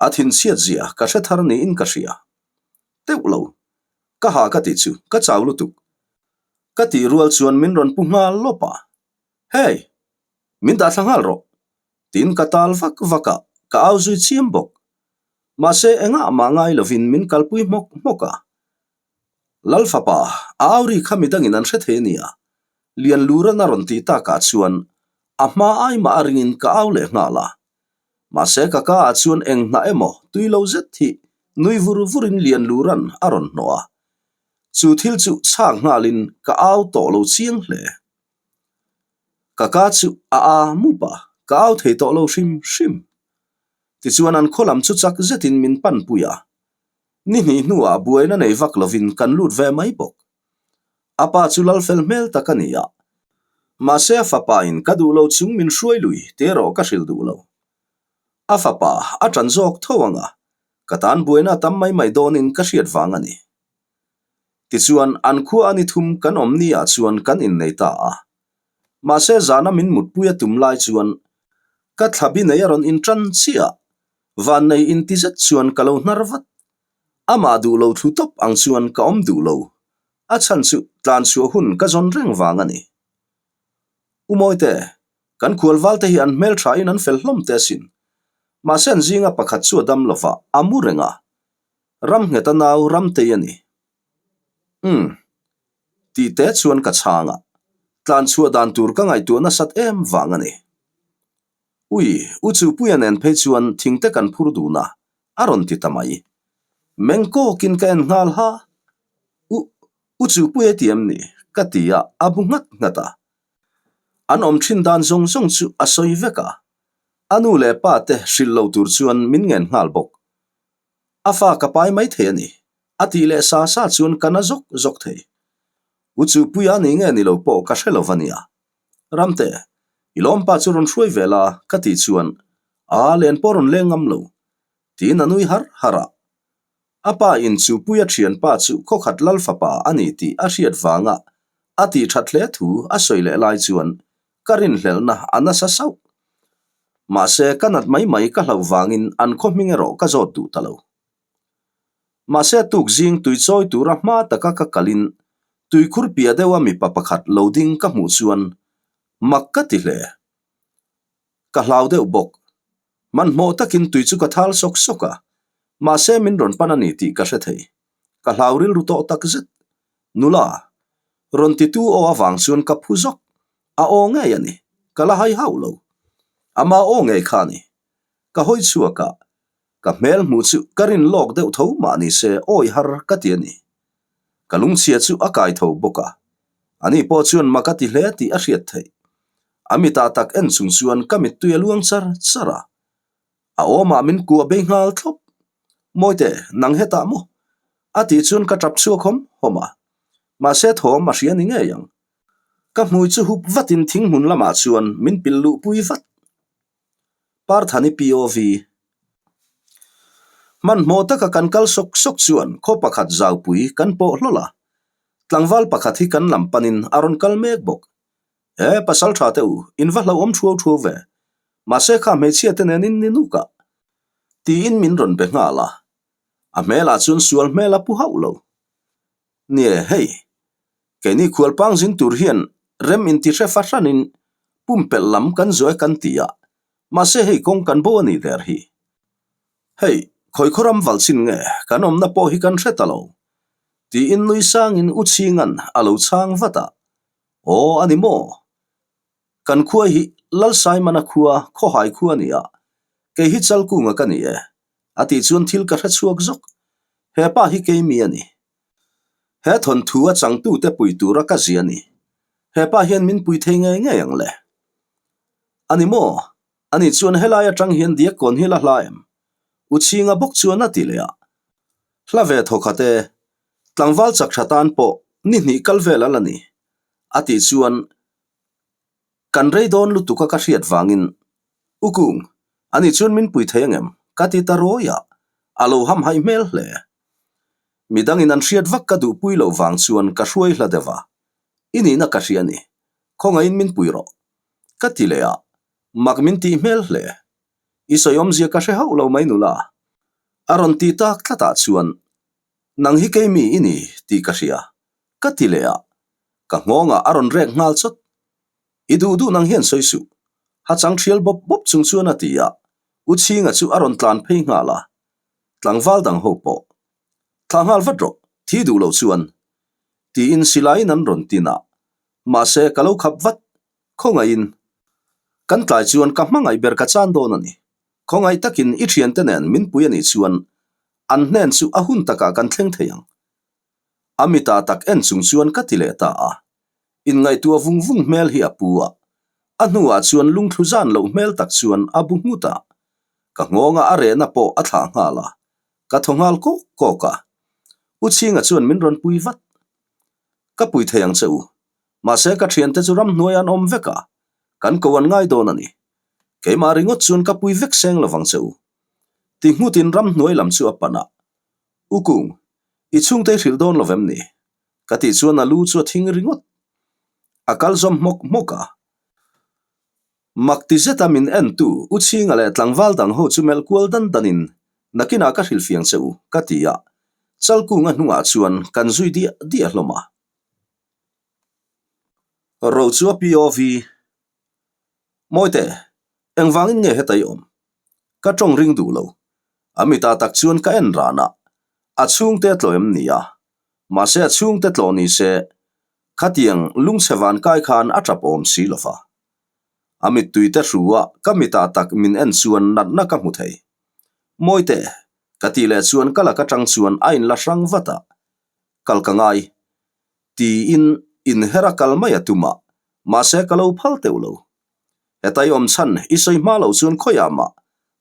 a thinchhiat zia ka hre thar niin ka hria. Teuh lo, ka ha ka tih chu ka chau lutuk. Ka tih rual chuan min rawn pu nghal lawp a, Hey! Min dah thla nghal rawh! Tiin ka tal vak vak a, ka au zui chiam bawk. Mahse engah mah ngai lovin min kalpui hmawk hmawk a, Lal fapa, a au ri kha midangin an hre thei a nia. Lian Luran a rawn tih takah chuan a hma ai mah a ringin ka au leh nghal a. Mahse ka ka ah chuan eng hnah emaw tui lo zet hi nui vur vurin Lian Luran a rawn hnawh a. Chu thil chu chhak nghalin ka au tawh lo chiang hle. Ka ka chu a a mup a, ka au thei tawh lo hrim hrim. Tichuan an khaw lam chu chak zetin min panpui a. Ni hnih hnuah buaina nei vak lovin kan lut ve mai bawk. A pa chu lal fel hmel tak a ni a, mahse a fapa in ka duh lo chung min hruai lui tih erawh ka hrilh duh lo. A fapa a ṭan zawk tho ang a, ka tan buaina a tam mai mai dawnin ka hriat vang a ni. Tichuan an khua a ni thum kan awm ni ah chuan kan innei ta a. Mahse zana min mutpui a tum lai chuan ka thlabi nei a rawn inṭan chiah. Vannei inti zet chuan ka lo hnar vat. Amah duh lo thlu tawp ang chuan ka awm duh lo. A chhan chu tlan chhuah hun ka zawn reng vang a ni. U Mawite, kan khualval te hi an hmeltha in an fel hlawm te asin. Mahse an zinga pakhat chu a dam lova, a mu reng a. Ram nghet a nau Ramtei a ni. Umm. Tih te chuan ka chhang a. Tlan chhuah dan tur ka ngaihtuah nasat em vang a ni. Ui, u Chupuia nen phei chuan thingte kan phur dun a, a rawn ti ta mai. Meng kawkin ka en nghal ha. U, u Chupuia ti em ni? ka ti a, a bu nghat nghat a. An awm thin dan zawng zawng chu a sawi vek a. A nu leh pa te hrilh lo tur chuan min ngen nghal bawk. A fa ka pai mai thei a ni, a tih leh sa sa chuan ka na zawk zawk thei. U Chupuia ni nge ni lo pawh ka hre lo va nia. Ramte, i lawmpa chu rawn hruai ve la, ka tih chuan, Aa, len pawh rawn leng ngam lo, tiin a nui har har a. A pa in chu Puia thianpa chu khawkhat lal fapa a ni tih a hriat vanga a tih that hle thu a sawi leh lai chuan ka rinhlelhna a nasa sauh. Mahse, ka nat mai mai ka hlauh vangin an khaw hming erawh ka zawt duh ta lo. Mahse, tuk zing tui chawi tura hma taka ka kalin. Tuikhur piah deuha mipa pakhat lo ding ka hmuh chuan mak ka ti hle. Ka hlau deuh bawk. Hmanhmawh takin tui chu ka thal sawk sawk a, mahse min rawn pan a ni tih ka hre thei. Ka hlau rilru tawh tak zet. Nula, rawn titu aw avang chuan ka phu zawk. A aw ngei a ni, ka la hai hauh lo. Ama aw ngei kha a ni. Ka hawi chhuak a, ka hmel hmuh chu ka rin lawk deuh tho mah ni se awi har ka ti a ni. Ka lungchhia chu a kai tho bawk a, ani pawh chuan mak a ti hle tih a hriat theih. A mitah tak en chung chuan ka mittui a luang char char a, a awmah min kuah bei nghal thlawp. Mawite, nang hetah maw? A tih chuan ka tap chhuak hawm hawm a, mahse thawm a hria ni ngei ang. Ka hmui chu hup vatin thing hmun lamah chuan min pilh luhpui vat. Parthani POV. Hmanhmawh taka kan kal sawk sawk chuan khaw pakhat zaupui kan pawh hlawl a, tlangval pakhat hi kan lam panin a rawn kal mek bawk. He pasal tha te u, in va hlauhawm thuau thuau ve. Mahse kha hmeichhia te nen in ni nuk a. Tiin min rawn be nghal a. A hmelah chuan sual hmel a pu hauh lo. Nie, hei. Keini khualpang zin tur hian rem intihre fahranin pumpelh lam kan zuai kan ti a, mahse hei kawng kan bo a nih der hi. Hei, khawi khaw ram valh chin nge kan awmna pawh hi kan hre ta lo, tiin nui sangin U Chhinga'n a lo chhang vat a. Aw, a ni maw? Kan khua hi Lal Saimana khua Khawhai khua a ni a, kei hi Chalkunga ka ni e, a tih chuan thil ka hre chhuak zawk. He pa hi keimi a ni. He thawnthu a changtute pui tura ka zia ni. He pa hian min pui thei ngei ngei ang le. A ni maw? Ani chuan helai atang hian diak kawn hi la hla em? U Chhinga bawk chuan a ti leh a. Hla ve thaw khat e. Tlangval chak tha tan pawh ni hnih kal vel a la ni. A tih chuan Kan rei dawn lutuk a ka hriat vangin U Kung, ani chuan min pui thei angem? ka ti ta rawi a, a lo hamhaih hmel hle. Midangin an hriat vak ka duhpui loh vang chuan ka hruai hla deuh a, I nihna ka hria ni, khawngaihin min pui rawh. Ka ti leh a, mak min tih hmel hle. I sawi awmzia ka hre hauh lo mai nula. A rawn ti tak tlatah chuan Nang hi keimi i ni tih ka hria, ka ti leh a, ka nghawngah a rawn rek nghal chawt. I duh duh nang hian sawi suh. Ha chang thial bawp bawp chung chuan a ti a, U Chhinga chu a rawn tlan phei nghal a. Tlangval dang ho pawh. Thlah nghal vat rawh, thi duh loh chuan. Tiin silaiin an rawn tin a, mahse ka lo khap vat, khawngaihin. Kan tlai chuan ka hmangaih ber ka chan dawn a ni. Khawngaih takin i thiante nen min pui a nih chuan an hnen chu a hun takah kan thleng thei ang. A mita tak en chung chuan ka ti leh ta a. Inngaihtuah vung vung hmel hi a pu a. A hnuah chuan lungthlu zan loh hmel tak chuan a bu nghut a. Ka nghawnga a rehna pawh a thlah nghal a. Ka thaw nghal kawk kawk a. U Chhinga chuan min rawn pui vat. Ka pui thei ang che u. Mahse ka thiante chu ramhnuai an awm vek a. Kan ko an ngai dawn a ni. Keimah ringawt chuan ka pui vek seng lovang che u. Ti nghutin ramhnuai lam chu a pan a. U Kung, i chhungte i hrilh dawn lo vem ni? Ka tih chuan a lu chu a thing ringawt. A kal zawm hmawk hmawk a. Mak ti zeta min entu U Chhinga leh tlangval dang ho chu melh kual dan danin nakinah ka hrilh fiang che u, ka ti a. Chalkunga hnungah chuan kan zui diah diah hlawm a. Ro chu a POV. Mawite, engvangin nge heta i awm? Ka tawng ring duh lo. A mitah tak chuan ka en ran a, a chhungte a tlawh em ni a? Mahse a chhungte tlawh ni se, khatiang lungchhe van kai khan a tap awm si lo va. A mittui te hru a, ka mitah tak min en chuan natna ka hmu thei. Mawite, ka tih leh chuan ka lak atang chuan a inla hrang vat a, kal ka ngai. Tiin inher a kal mai a tum a, mahse ka lo phal teuh lo. Heta i awm chhan i sawi hma loh chuan khawiah mah,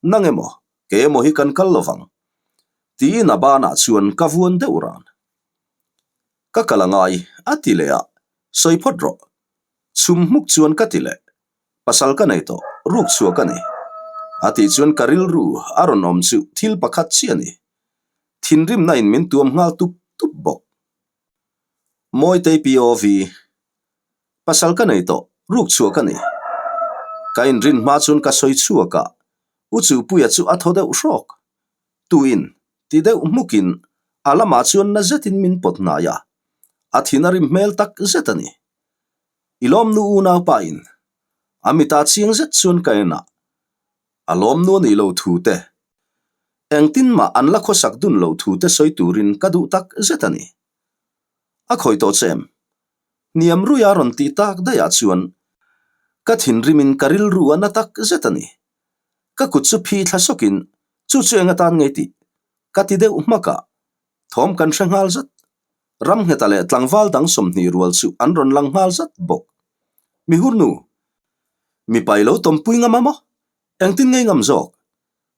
nang emaw, kei emaw hi kan kal lovang. Tiin a banah chuan ka vuan deuh ran. Ka kal a ngai, a ti leh a, sawi phawt rawh. Chhum hmuk chuan ka ti leh. Pasal ka nei tawh, ruk chhuah ka ni. A tih chuan ka rilru a rawn awm chu thil pakhat chiah a ni. Thinrimna in min tuam nghal tup tup bawk. Mawitei POV. Pasal ka nei tawh, ruk chhuah ka ni. Ka inrin hma chuan ka sawi chhuak a, U Chuhpuia chu a thaw deuh hrawk. Tuin, ti deuh hmukin a lamah chuan na zetin min pawt hnai a. A thin a rim hmel tak zet a ni. I lawmnu unaupa in a mita chiang zet chuan ka en a, a lawmnu a nih lo thu te, engtin mah an la khawsak dun lo thu te sawi turin ka duh tak zet a ni. A khawi tawh che em? Hniam ruia rawn tih tak daihah chuan ka thinrimin ka rilru a na tak zet a ni. Ka kut chu phi thla sawkin chu chu eng atan ngei tih ka ti deuh hmak a, thawm kan hre nghal zat. Ramngheta leh tlangval dang 20 rual chu an rawn lang nghal zat bawk. Mihurnu, mipa i lo tawmpui ngam a maw? Engtin ngei ngam zawk?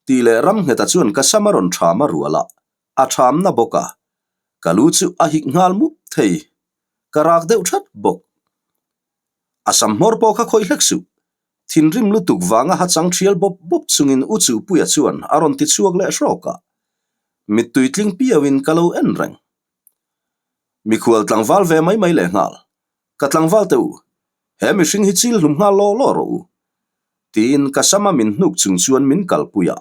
Tih leh Ramngheta chuan ka sam a rawn ṭham a rual a, a ṭhamna bawk a, ka lu chu a hik nghal mup thei. Ka rak deuh ṭhat bawk. A sam hmawr pawh kha khawih hlek suh. Thinrim lutuk vanga ha chang ṭhial bawp bawp chungin U Chuhpuia chuan a rawn ti chhuak leh hrawk a. Mittui tling piauin ka lo en reng. Mikhual tlangval ve mai mai leh nghal. Ka tlangval teh u, he mihring hi chil hlum nghal law law rawh u. Tiin ka sama min hnuk chung chuan min kalpui a.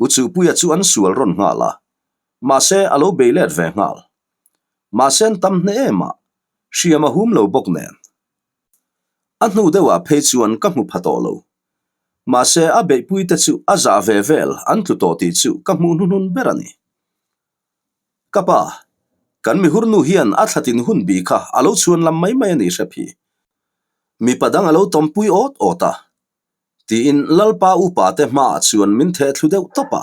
U Chuhpuia chu an sual rawn nghal a. Mahse a lo bei let ve nghal. Mahse an tam hne em a, hriam a hum lo bawk nen. A hnu deuhah phei chuan ka hmu pha tawh lo. Mahse a beihpuite chu a zah ve vel an tlu tawh tih chu ka hmuh hnuhnun ber a ni. Ka pa, kan mihur nu hian a thlatin hun bi kha a lo chhuan lam mai mai a ni hrep hi. Mipa dang a lo tawmpui awt awt a. Tiin Lalpa upa te hmaah chuan min theh thlu deuh tawp a.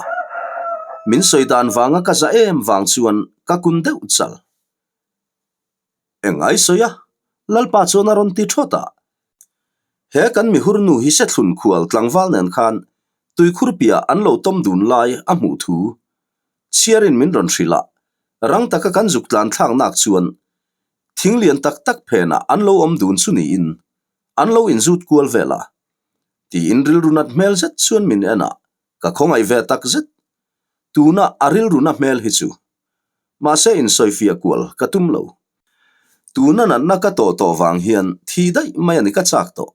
Min sawi dan vanga ka za em vang chuan ka kun deuh chal. Eng ai sawi a? Lalpa chuan a rawn ti thawt a. He kan mihur nu hi Sethlun khual tlangval nen khan tuikhur piah an lo tawm dun lai a hmuh thu chhiarin min rawn hrilh a, rang taka kan zuk tlan thlak nak chuan thing lian tak tak phenah an lo awm dun chu niin an lo inzut kual vel a. Tiin rilru nat hmel zet chuan min en a, ka khawngaih ve tak zet. Tuna a rilru na hmel hi chu Mahse insawifiah kual ka tum lo. Tuna natna ka tawh tawh vang hian thi daih mai a ni ka chak tawh.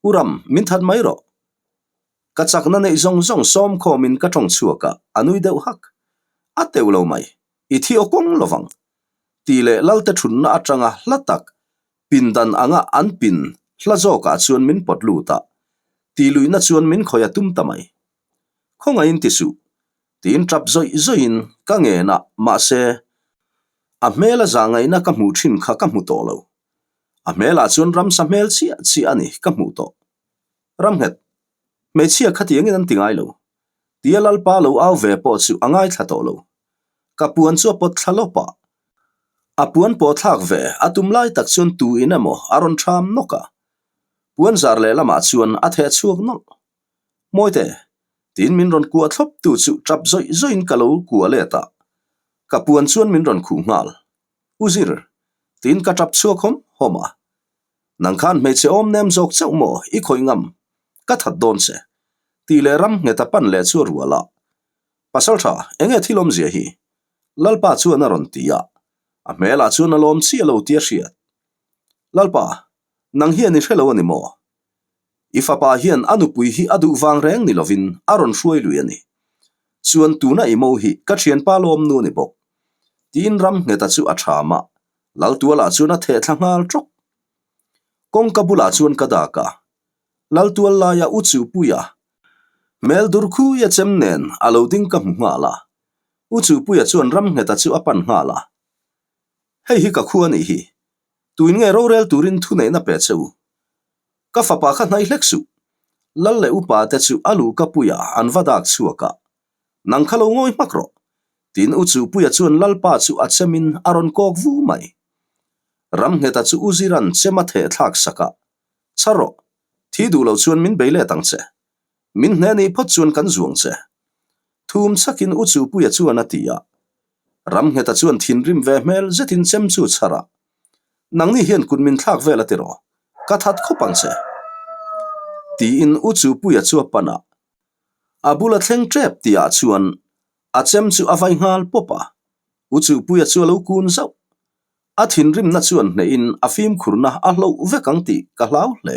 U Ram, min that mai rawh. Ka chakna neih zawng zawng sawm khawmin ka tawng chhuak a, a nui deuh hak. A teuh lo mai, i thi aw kawng lovang. Tih leh Lalte thutna atanga hla tak pindan anga an pin hla zawkah chuan min pawt lut a, tih luihna chuan min khawih a tum ta mai. Khawngaihin ti suh, tiin tap zawih zawihin ka ngen a, mahse, a hmel a zah ngaihna ka hmuh thin kha ka hmu tawh lo. A hmelah chuan ramsa hmel chiah chiah a ni ka hmuh tawh. Ramnghet, hmeichhia khatiangin an ti ngai lo. Tia Lalpa lo au ve pawh chu a ngaithla tawh lo. Ka puan chu a pawt thla lawp a. A puan pawh thlak ve a tum lai tak chuan tu in emaw a rawn ṭham nawk a. Puan zar lehlamah chuan a theh chhuak nawlh. Mawite, tiin min rawn kuah thlawp tu chu tap zawih zawihin ka lo kuah let a, ka puan chuan min rawn khuh nghal. U Zir, tiin ka tap chhuak hawm hawm a. Nang khan hmeichhe awm nem zawk chauh maw i khawih ngam, ka that dawn che, tih leh ram nghet a pan leh chu a rual a. Pasaltha, enge thil awmzia hi? Lalpa chuan a rawn ti a, a hmelah chuan a lawm chiah lo tih a hriat. Lalpa, nang hian i hre lo a ni maw? I fapa hian a nupui hi a duh vang reng ni lovin a rawn hruai lui a ni. Chuan tuna i mo hi ka thianpa lawmnu a ni bawk. Tiin ram ngheta chu a tham a, Laltualah chuan a theh thla nghal tawk. Kawngka bulah chuan ka dak a, Laltual laia U Chuhpuia hmel dur khuia chem nen a lo ding ka hmu nghal a. U Chuhpuia chuan ram ngheta chu a pan nghal a, Hei hi ka khu a nih hi. Tuin nge rorel turin thuneihna pe che u? Ka fapa kha hnaih hlek suh. Lal leh upa te chu a luh ka puia an va dak chhuak a. Nang kha lo ngawi hmak rawh. Tin U Chuhpuia chuan Lalpa chu a chemin a rawn kawk vu mai. Ramngheta chu U Ziran chem a theh thlak sak a. Chhar rawh. Thi duh lo chuan min bei let ang che. Min hne nih phawt chuan kan zuang che. Thum chhakin U Chuhpuia chuan a ti a. Ramngheta chuan thinrim ve hmel zetin chem chu chhar a, Nangni hian kut min thlak vel a ti rawh, ka that khawp ang che. Tiin U Chupuia chu a pan a, a bula thleng tep tihah chuan a chem chu a vai nghal pawp a, U Chupuia chu a lo kun zauh. A thinrimna chuan hnehin a fimkhurna a hloh vek ang tih ka hlau hle.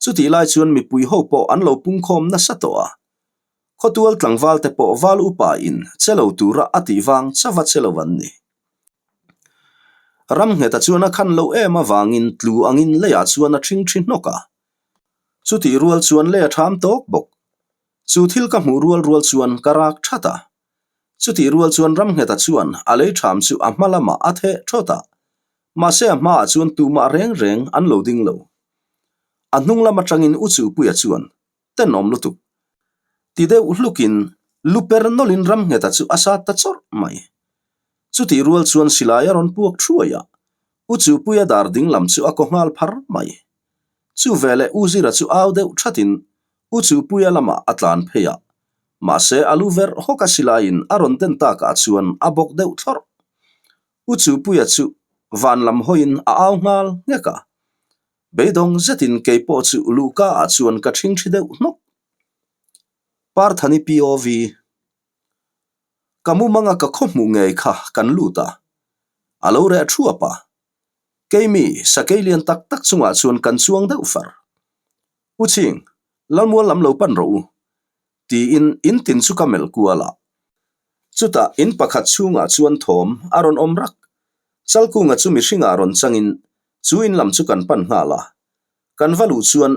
Chutih lai chuan mipui ho pawh an lo pungkhawm nasa tawh a, Khawtual tlangval te pawh val upa in che lo tura a tih vang chauh a che lo an ni. Ramngheta chuan a khan loh em avangin tlu angin leiah chuan a ṭhing ṭhi hnawk a. Chutih rual chuan lei a ṭham tawk bawk. Chu thil ka hmuh rual rual chuan ka rak ṭhat a. Chutih rual chuan Ramngheta chuan a lei ṭham chu a hma lamah a theh ṭhawt a. Mahse a hmaah chuan tumah reng reng an lo ding lo. A hnung lam aṭangin U Chuhpuia chuan tenawm lutuk. Ti deuh hlukin lu per nawlhin Ramngheta chu a sat ta chawrh mai. Chutih rual chuan silai a rawn puak thuai a, U Chuhpuia dar ding lam chu a kaw nghal phar mai. Chu veleh U Zira chu au deuh thatin U Chuhpuia lamah a tlan phei a, mahse a lu verh hawk a silaiin a rawn den takah chuan a bawk deuh thlawrh. U Chuhpuia chu van lam hawiin a au nghal nghek a, Beidawng zetin kei pawh chu luhka ah chuan ka ṭhingṭhi deuh hnawk. Parthani POV. Ka mumanga ka khaw hmuh ngei kha kan lut a, a lo reh thuap a. Keimi sakei lian tak tak chungah chuan kan chuang deuh far. U Chhing, Lalmual lam lo pan rawh u, tiin in tin chu ka melh kual a. Chutah in pakhat chhungah chuan thawm a rawn awm rak. Chalkunga chu mihringah rawn changin chu in lam chu kan pan nghal a. Kan va luh chuan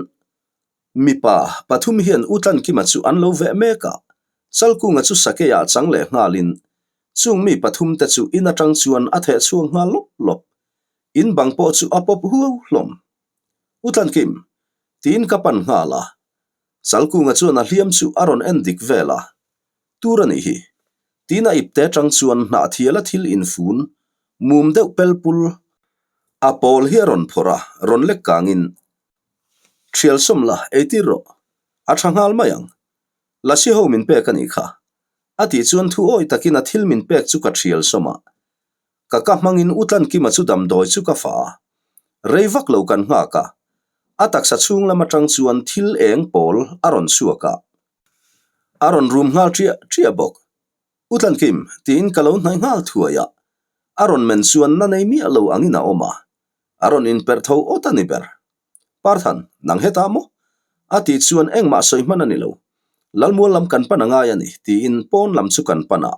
mipa pathum hian U Tlankima chu an lo veh mek a. Chalkunga chu sakeiah chang leh nghalin chung mi pathum te chu in atang chuan a theh chhuak nghal lawp lawp. In bang pawh chu a pawp huau hlawm. U Tlankim, tiin ka pan nghal a. Chalkunga chuan a hliam chu a rawn en dik vel a. Tur a nih hi. Tiin a ipte atang chuan hnahthiala thil infun mum deuh pel pul a pawl hi a rawn phawrh a, rawn lek kangin, Thial sawm la, eitir rawh. A tha nghal mai ang. Lasi ho min pek a nih kha. A tih chuan thu awi takin a thil min pek chu ka thial sawm a. Ka ka hmangin U Tlankima chu damdawi chu ka fa a. Rei vak lo kan nghak a. A taksa chhung lam atang chuan thil eng pawl a rawn chhuak a. A rawn rum nghal ṭiah ṭiah bawk. U Tlankim, tiin ka lo hnaih nghal thuai a. A rawn men chuan na nei miah lo angin a awm a. A rawn inperh tho awt a ni ber. Parthan, nang hetah maw? A tih chuan engmah sawi hman a ni lo. Lalmual lam kan pan a ngai a ni, tiin pawn lam chu kan pan a.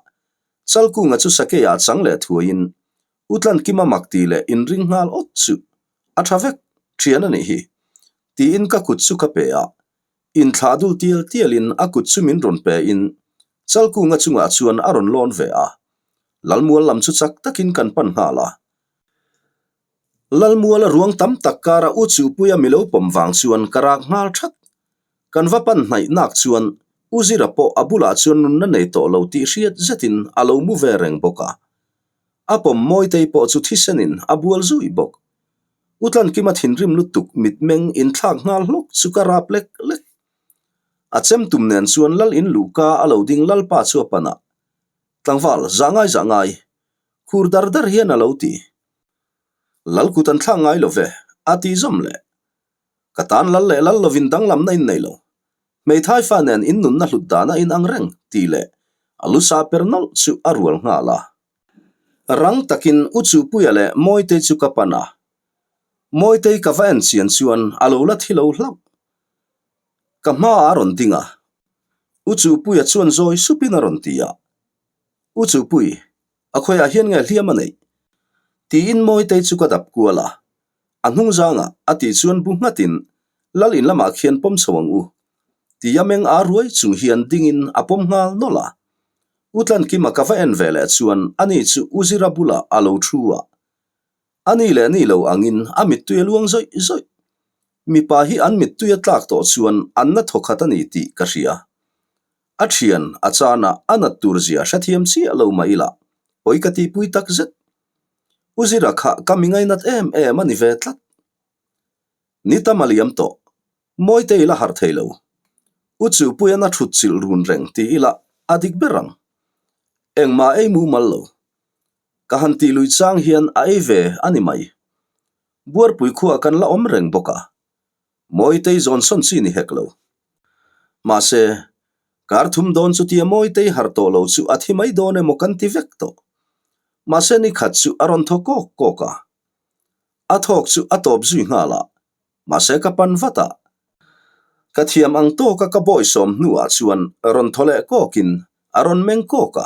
Chalkunga chu sakeiah chang leh thuaiin U Tlankima mak tih leh inring nghal awt chu a tha vek, thian a nih hi, tiin ka kut chu ka pe a. Inthlah dul tial tialin a kut chu min rawn pe in Chalkunga chungah chuan a rawn lawn ve a. Lalmual lam chu chak takin kan pan nghal a. Lalmuala ruang tam tak kara U Chuhpuia mi lo pawm vang chuan ka rak nghal that. Kan va pan hnaih nak chuan U Zira pawh a bulah chuan nunna nei tawh lo tih hriat zetin a lo mu ve reng bawk a. A pawm Mawitei pawh chu thisenin a bual zui bawk. U Tlankima thinrim lutuk mitmeng inthlak nghal hlawk chu ka rap lek lek. A chem tum nen chuan Lal in luhka a lo ding Lalpa chu a pan a. Tlangval, zah ngai zah ngai. Khur dar dar hian a lo ti. Lal kut an thlak ngai lo ve, a ti zawm leh. Ka tan lal leh lal lovin danglamna in nei lo. Hmeithai fa nen in nunna hlut dana in ang reng, ti leh a lu sa per nawlh chu a rual nghal a. Rang takin U Chuhpuia leh Mawitei chu ka pan a. Mawitei ka va en chian chuan a lo la thi lo hlauh. Ka hmaah a rawn ding a. U Chuhpuia chuan zawi supin a rawn ti a. U Chuhpui, a khawiah hian nge hliam a neih? Tiin Mawitei chu ka dap kual a. A hnung zangah a tih chuan bu nghatin Lal in lamah khian pawm chho ang u. Tia meng a ruai chung hian dingin a pawm nghal nawlh a. U Tlankima ka va en ve leh chuan ani chu U Zira bulah a lo thu a. Ani leh ni lo angin a mittui a luang zawih zawih. Mipa hi an mittui a tlak tawh chuan an na thawkhat a ni tih ka hria. A thian a chana a nat tur zia hrethiam chiah lo mah ila pawi ka tihpui tak zet. U Zira kha ka mi ngainat em em a ni ve tlat. Ni tam a liam tawh. Mawite ila harh thei lo. U Chuhpuian a thut chilh run reng ti ila a dik ber ang. Engmah ei mumal lo. Ka han tih lui chang hian a ei ve a ni mai. Buarpui khuah kan la awm reng bawk a. Mawitei zawn sawn chi ni hek lo. Mahse, kar thum dawn chutia Mawitei harh tawh lo chu a thi mai dawn emaw kan ti vek tawh. Mahse ni khat chu a rawn thaw kawk kawk a. A thawk chu a tawp zui nghal a, mahse ka pan vat a. Ka thiam ang tawka ka bawisawm hnuah chuan rawn thaw leh kawkin a rawn meng kawk a,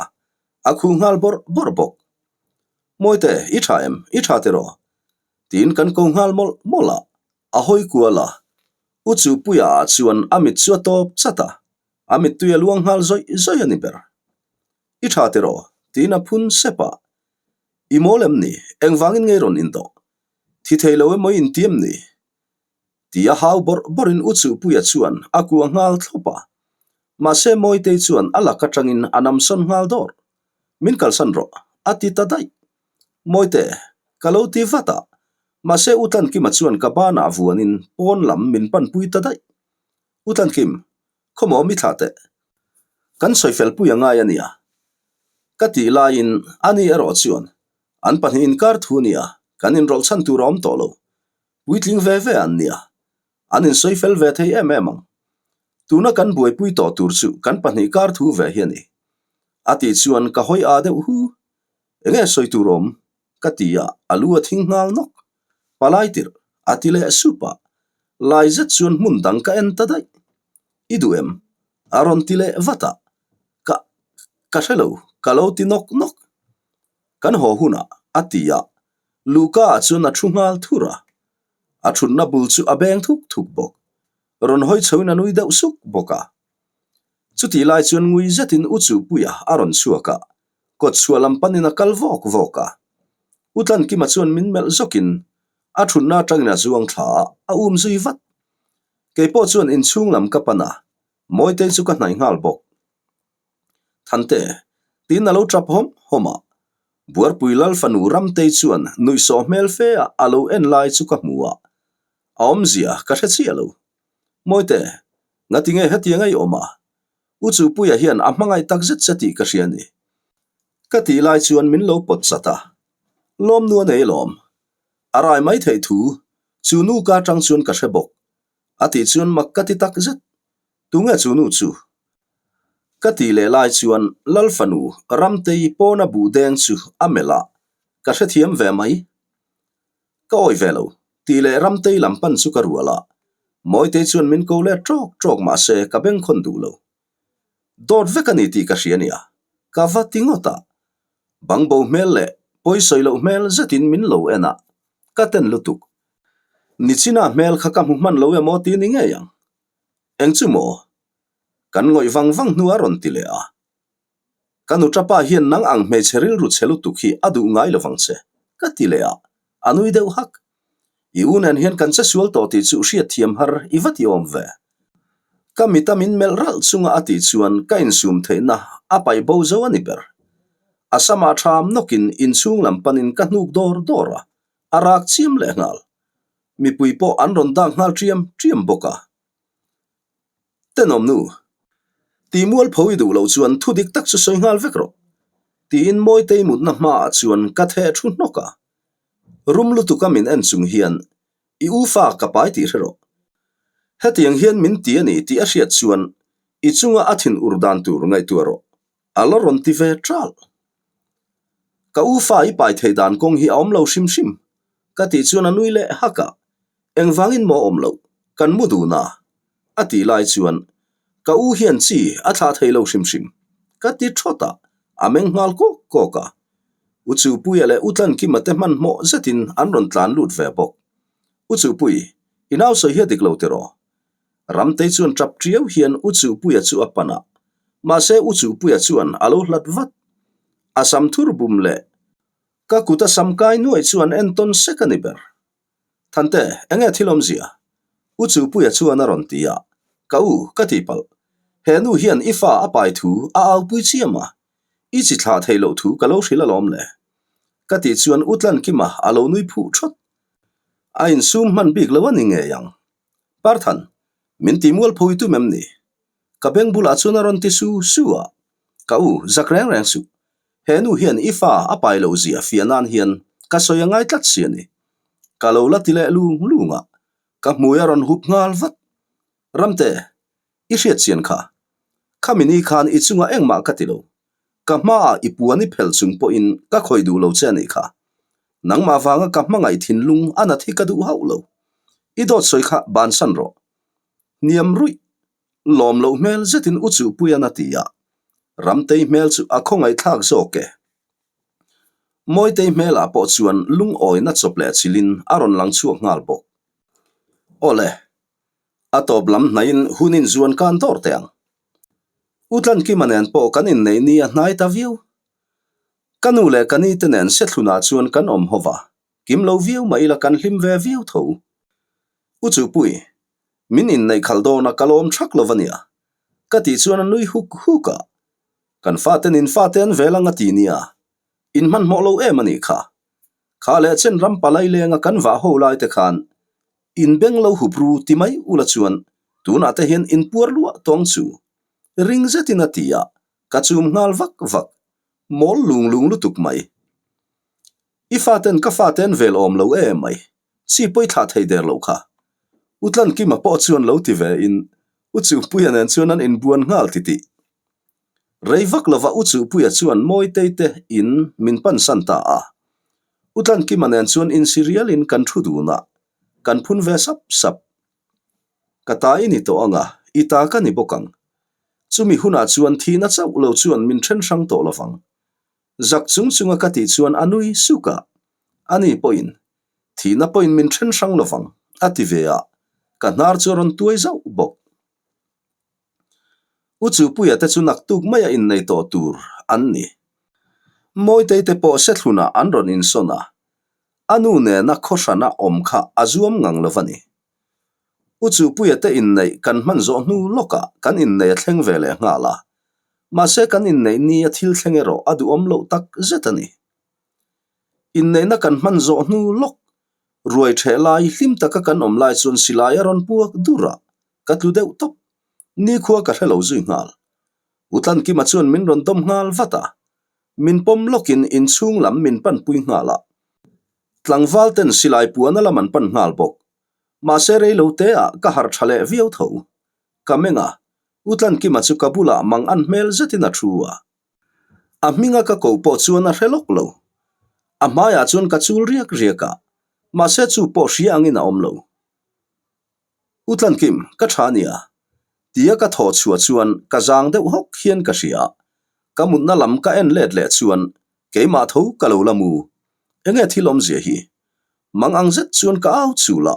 a khuh nghal bawrh bawrh bawk. Mawite, i tha em? I tha tiraw? Tiin kan ko nghal mawlh mawlh a, a hawi kual a. U Chuhpuia ah chuan a mit chu a tawp chat a, a mittui a luang nghal zawih zawih a ni ber. I tha tiraw? Tiin a phun sep a. I mawl em ni? Engvangin ngei rawn indawh? Thi thei lo emaw i inti em ni? Ti a hau bawrh bawrhin U Chuhpuia chuan a kuah nghal thlawp a. Mahse Mawitei chuan a lak atangin a namsawn nghal dawr. Min kalsan rawh, a ti ta daih. Mawite, ka lo ti vat a. Mahse U Tlankima chuan ka banah vuanin pawn lam min panpui ta daih. U Tlankim, khawmaw mi thlah teh. Kan sawi fel pui a ngai a nia. Ka tih laiin ani erawh chuan an pahnih inkar thu nia kan inrawlh chhan tur a awm tawh lo. Puitling ve ve an nia. An insawi fel ve thei em em ang. Tuna kan buaipui tawh tur chu kan pahnih kar thu ve hi a ni. A tih chuan ka hawi a deuh hu. Enge sawi tur awm? Ka ti a, a lu a thing nghal nawk. Palai tirh, a ti leh sup a. Lai zet chuan hmun dang ka en ta daih. I duh em? A rawn ti leh vat a. Ka, ka hre lo, ka lo ti nawk nawk. Kan haw hunah, a ti a. Luka ah chuan a thu nghal thur a. A thutna bul chu a beng thuk thuk bawk. Rawn hawi chhoin a nui deuh suk bawk a. Chutih lai chuan ngui zetin U Chuhpuia a rawn chhuak a, kawt chhuah lam panin a kal vawk vawk a. U Tlankima chuan min melh zawkin a thutna atangin a zuang thla a, a um zui vat. Keipawh chuan inchhung lam ka pan a, Mawitei chu ka hnaih nghal bawk. Thante, tiin a lo tap hawm hawm a. Buarpui Lal fanu Ramtei chuan nuihsawh hmel fe a a lo en lai chu ka hmu a, a awmzia ka hre chiah lo. Mawite, ngatinge hetiang a i awm a? U Chupuia hian a hmangaih tak zet che tih ka hria ni. Ka tih lai chuan min lo pawt chat a. Lawmnu a nei lawm. A rai mai theih thu, chu nu ka atang chuan ka hre bawk. A tih chuan mak ka ti tak zet. Tunge chu nu chu? Ka tih leh lai chuan Lal fanu Ramtei pawna buh deng chu a melh a, ka hrethiam ve mai. Ka awi ve lo, tih leh Ramtei lam pan chu ka rual a. Mawitei chuan min ko let ṭawk ṭawk mahse ka bengkhawn duh lo. Dawt vek a ni tih ka hria nia, ka va ti ngawt a. Bangbo hmel leh pawisawi loh hmel zetin min lo en a, ka ten lutuk. Nichina hmel kha ka hmu hman lo emaw ti ni ngei ang. Eng chu maw? Kan ngawih vang vang hnu a rawn ti leh a. Ka nu tapa hian nang ang hmeichhe rilru chhe lutuk hi a duh ngai lovang che, ka ti leh a, a nui deuh hak. I u nen hian kan che sual tawh tih chu hriatthiam har i va ti awm ve. Ka mita min melh ralh chunga a tih chuan ka insum theihna a paih bo zo a ni ber. A samah tham nawkin inchhung lam panin ka hnuk dawr dawr a, a rak chiam leh nghal. Mipui pawh an rawn dak nghal ṭiam ṭiam bawk a. Tenawm nu, ti mualpho i duh loh chuan thu dik tak chu sawi nghal vek rawh, tiin Mawitei mutna hmaah chuan ka theh thu hnawk a. Rum lutuka min en chung hian i u fa ka pai tih hre rawh. Hetiang hian min ti a ni tih a hriat chuan i chunga a thin ur dan tur ngaihtuah rawh, a la rawn ti ve ṭalh. Ka u fa i pai theih dan kawng hi a awm lo hrim hrim, ka tih chuan a nui leh hak a. Engvangin maw awm loh, kan mu dun a? A tih lai chuan, Ka u hian chi a thlah thei lo hrim hrim, ka ti thawt a, a meng nghal kawk kawk a. U Chuhpuia leh U Tlankima te hmanhmawh zetin an rawn tlan lut ve bawk. U Chuhpui, i nau sawi hi a dik lo tiraw? Ramtei chuan tap tiau hian U Chuhpuia chu a pan a, mahse U Chuhpuia chuan a lo hlat vat. A sam thur bum leh ka kut a sam kai nuai chuan entawn sek a ni ber. Thante, enge thil awmzia? U Chuhpuia chuan a rawn ti a, Ka u, ka ti palh. He nu hian i fa a pai thu a aupui chiam a, i chi thlah theih loh thu ka lo hrilh alawm le. Ka tih chuan U Tlankima a lo nui phuh thawt. A insum hman bik lo a ni ngei ang. Parthan, min ti mualpho i tum em ni? Ka beng bulah chuan a rawn ti su su a, Ka u, zak reng reng suh. He nu hian i fa a pai loh zia fiah nan hian ka sawi a ngai tlat si a ni. Ka lo la ti leh lung lung a, ka hmui a rawn hup nghal vat. Ramte, i hriat chian kha. Khami ni khan i chungah engmah ka ti lo. Ka hmaah i puan i phel chung pawhin ka khawih duh lo che a nih kha. Nangmah vanga ka hmangaih thinlung a nat hi ka duh hauh lo. I dawt sawi kha bansan rawh. Hniam ruih Lawm loh hmel zetin u Chuhpuian a ti a, Ramtei hmel chu a khawngaihthlak zawk e. Mawitei hmelah pawh chuan lungawina chawp leh chilhin a rawn lang chhuak nghal bawk. Awle, a tawp lam hnaihin hun inzuan kan dawr teh ang. U Tlankima nen pawh kan inneih ni a hnai ta viau. Ka nu leh ka ni te nen Sethlunah chuan kan awm ho va, kim lo viau mah ila kan hlim ve viau tho. U Chupui, min inneih khalh dawn a ka lawm thak lo va nia, ka tih chuan a nui huk huk a. Kan faten in fate an vel ang a ti nia, in hmanhmawh lo em a nih kha. Kha leh chen ram palai lenga kan vah ho lai te khan in beng lo hup ru ti mai ula chuan tunah te hian in puar luah tawng chu ring zetin a ti a, ka chum nghal vak vak, mawl lung lung lutuk mai. I faten ka fate an vel awm lo em mai, chi pawi thlah thei der lo kha. U Tlankima pawh chuan lo ti ve in U Chuhpuia nen chuan an inbuan nghal titih. Rei vak lova U Chuhpuia chuan Mawitei te in min pansan ta a. U Tlankima nen chuan insi rialin kan thu dun a, kan phun ve sap sap. Ka ta i ni tawh ang a, i ta ka ni bawk ang. Chumi hunah chuan thihna chauh lo chuan min then hrang tawh lovang. Zak chung chunga ka tih chuan a nui suk a, ani pawhin thihna pawhin min then hrang lovang a ti ve a, ka hnar chu a rawn tuai zauh bawk. U Chupuia te chu naktuk maia innei tawh tur an ni. Mawitei te pawh Sethlunah an rawn insawn a, a nu nena khawhrana awm kha a zuam ngang lo va ni. U Chupuia te inneih kan hman zawh hnu lawkah kan inneih a thleng ve leh nghal a, mahse kan inneih ni a thil thleng erawh a duhawm loh tak zet a ni. Inneihna kan hman zawh hnu lawk ruai ṭheh lai hlim taka kan awm lai chuan silai a rawn puak dur a, ka tlu deuh tawp. Nikhua ka hre lo zui nghal. U Tlankima chuan min rawn dawm nghal vat a, min pawm lawkin inchhung lam min panpui nghal a. Tlangval ten silai puana lam an pan nghal bawk. Mahse rei lo te ah ka harh tha leh viau tho. Ka meng a, U Tlankima chu ka bulah mang an hmel zetin a thu a. A hminga ka ko pawh chuan a hre lawk lo. A hmaiah chuan ka chul riak riak a, mahse chu pawh hria angin a awm lo. U Tlankim, ka tha nia. Tia ka thaw chhuah chuan ka zang deuh hawk hian ka hria. Ka mutna lam ka en let leh chuan keimah tho ka lo la mu. Enge thil awmzia hi? Mang ang zet chuan ka au chul a,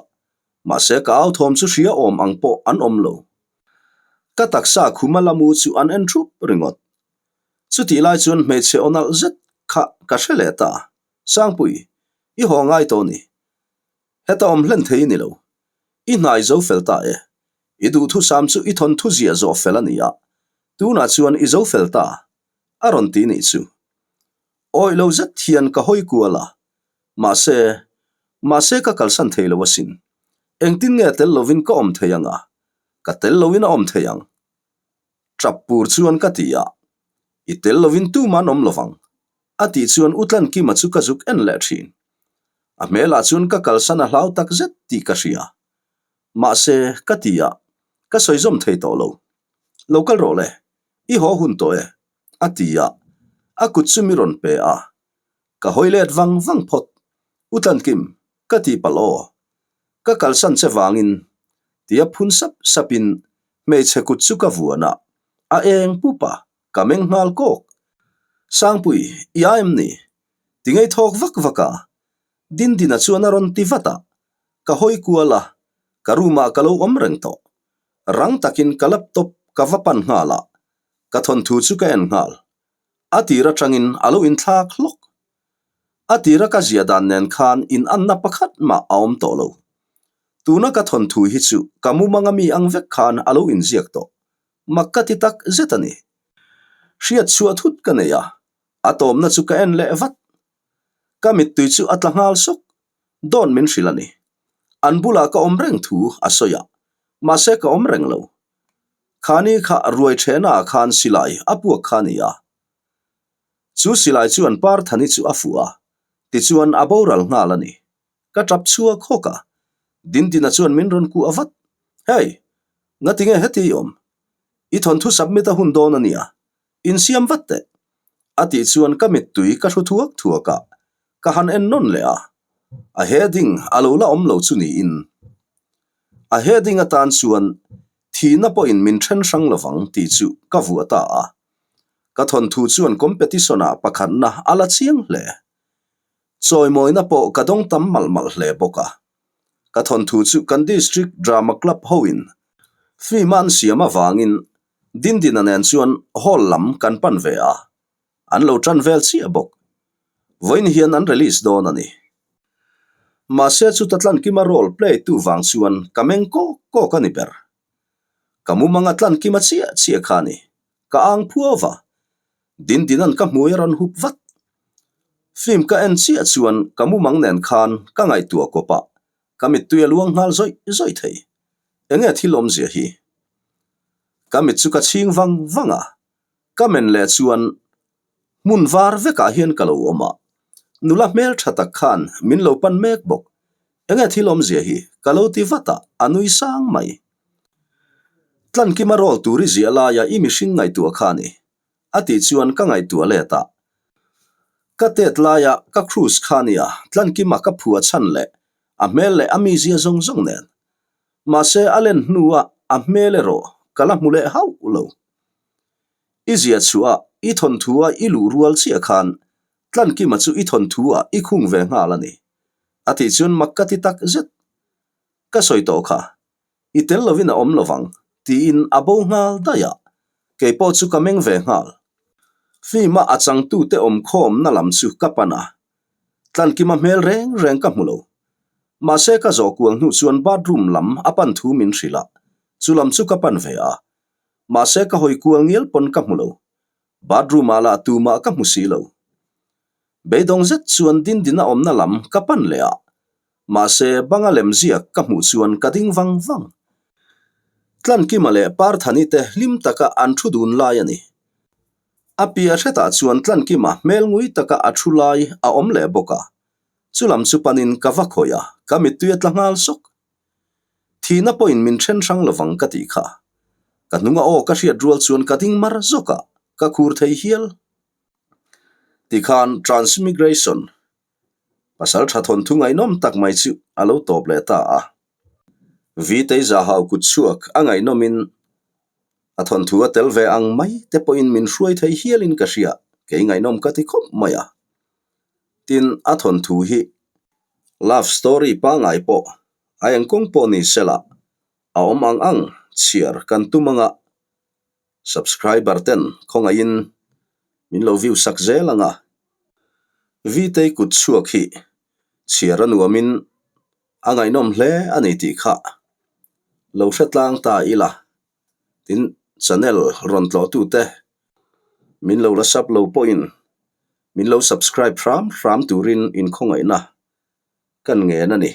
mahse ka au thawm chu hria awm ang pawh an awm lo. Ka taksa khuma la mu chu an en thup ringawt. Chutih lai chuan hmeichhe aw nalh zet kha ka hre leh ta. Sangpui, i haw ngai tawh ni. Heta awm hlen thei i ni lo. I hnai zo fel ta e. I duhthusam chu i thawnthu ziah zawh fel a ni a, tunah chuan i zo fel ta, a rawn ti nih chu. Awih lo zet hian ka hawi kual a, mahse, mahse ka kalsan thei lo asin. Engtin nge tel lovin ka awm thei ang a? Ka tel loin a awm thei ang. Tap pur chuan ka ti a, I tel lovin tuman awm lovang. A tih chuan U Tlankima chu ka zuk en leh thin. A hmelah chuan ka kalsan a hlau tak zet tih ka hria. Mahse, ka ti a, ka sawi zawm thei tawh lo. Lo kal rawh le, i haw hun tawh e, a ti a, a kut chu mi rawn pe a. Ka hawi let vang vang phawt. U Tlankim, ka ti palh aw. Ka kalsan che vangin, tia phun sap sapin hmeichhe kut chu ka vuan a, a eng pup a. Ka meng nghal kawk. Sangpui, i a em ni? Ti ngei thawk vak vak a. Dindina chuan a rawn ti vat a. Ka hawi kual a, ka room ah ka lo awm reng tawh. Rang takin ka laptop ka va pan nghal a, ka thawnthu chu ka en nghal. A tir atangin a lo inthlak hlawk. A tira ka ziah dan nen khan inanna pakhat mah a awm tawh lo. Tuna ka thawnthu hi chu ka mumanga mi ang vek khan a lo inziak tawh. Mak ka ti tak zet a ni. Hriat chhuah thut ka nei a, a tawmna chu ka en leh vat. Ka mittui chu a tla nghal sawk, dawn min hrilh a ni. An bulah ka awm reng thu a sawi a, mahse ka awm reng lo. Khani kha ruai thehna ah khan silai a puak kha a ni a. Chu silai chuan Parthani chu a fuh a, tichuan a boral nghal a ni. Ka tap chhuak hawk a, Dindina chuan min rawn kuah vat. Hey! Ngati nge heti i awm? I thawnthu submit a hun dawn a nia, insiam vat teh. A tih chuan ka mittui ka hru thuak thuak a, ka han en nawn leh a. A heading a lo la awm lo chu niin. A heading atan chuan thihna pawhin min then hrang lovang tih chu ka vuah ta a. Ka thawnthu chuan competition ah pakhatna a la chiang hle. Chawimawina pawh ka dawng tam malh malh hle bawk a. Ka thawnthu chu kan District Drama Club hoin film a an siam avangin Dindina nen chuan hall lam kan pan ve a, an lo tan vel chiah bawk. Vawiin hian an release dawn a ni. Mahse chuta Tlankima role play tu vang chuan ka meng kawk kawk a ni ber. Ka mumanga Tlankima chiah chiah kha a ni. Ka ang phuau va. Dindina'n ka hmui a rawn hup vat. Film ka en chiah chuan ka mumang nen khan ka ngaihtuah kawp a, ka mittui a luang nghal zawih zawih thei. Enge thil awmzia hi? Ka mit chu ka chhing vang vang a, ka men leh chuan hmun var vekah hian ka lo awm a, nula hmel tha tak khan min lo pan mek bawk. Enge thil awmzia hi? Ka lo ti vat a, a nui sang mai. Tlankima rawl tur i ziah laia i mihring ngaihtuah kha a ni. A tih chuan ka ngaihtuah let a. Ka tet laia ka cruise kha nia, Tlankima ka phua chhan leh a hmel leh a mizia zawng zawng nen. Mahse a len hnua a hmel erawh ka la hmu leh hauh lo. I zia chhuah a, i thawnthu a i luh rual chiah khan Tlankima chu i thawnthu ah i khung ve nghal a ni. A tih chuan mak ka ti tak zet. Ka sawi tawh kha, i tel lovin a awm lovang, tiin a bo nghal daih a, kei pawh chu ka meng ve nghal. Film a a changtute awmkhawmna lam chu ka pan a, Tlankima hmel reng reng ka hmu lo. Mahse ka zawh kual hnu chuan bathroom lam a pan thu min hrilh a, chu lam chu ka pan ve a. Mahse ka hawi kual ngial pawn ka hmu lo. Bathroom ah lah tumah ka hmu si lo. Beidawng zet chuan Dindina awmna lam ka pan leh a, mahse banga lem ziak ka hmuh chuan ka ding vang vang. Tlankima leh Parthani te hlim taka an thu dun lai a ni. A piah hretah chuan Tlankima hmel ngui taka a thu lai a awm leh bawk a, chu lam chu panin ka va khawih a, ka mittui a tla nghal sawk. Thihna pawhin min then hrang lovang ka tih kha. Ka hnunga aw ka hriat rual chuan ka ding mar zawk a, ka khur thei hial. Tikhan Transmigration pasal tha thawnthu ngaihnawm tak mai chu a lo tawp leh ta a. Vitei Zahau kut chhuak a ngaihnawmin a thawnthu a tel ve ang mai te pawhin min hruai thei hialin ka hria, kei ngaihnawm ka ti khawp mai a. Tin, a thawnthu hi love story pangngai pawh a engkawng pawh ni sela a awm ang ang chhiar kan tum anga Subscriber ten khawngaihin min lo view sak zel ang a. Vitei kut chhuak hi chhiar a nuamin a ngaihnawm hle a ni tih kha lo hre tlang ta ila. Tin, channel rawn tlawhtute min lo la sub lo pawhin min lo subscribe hram hram turin inkhawngaihna kan ngen a ni.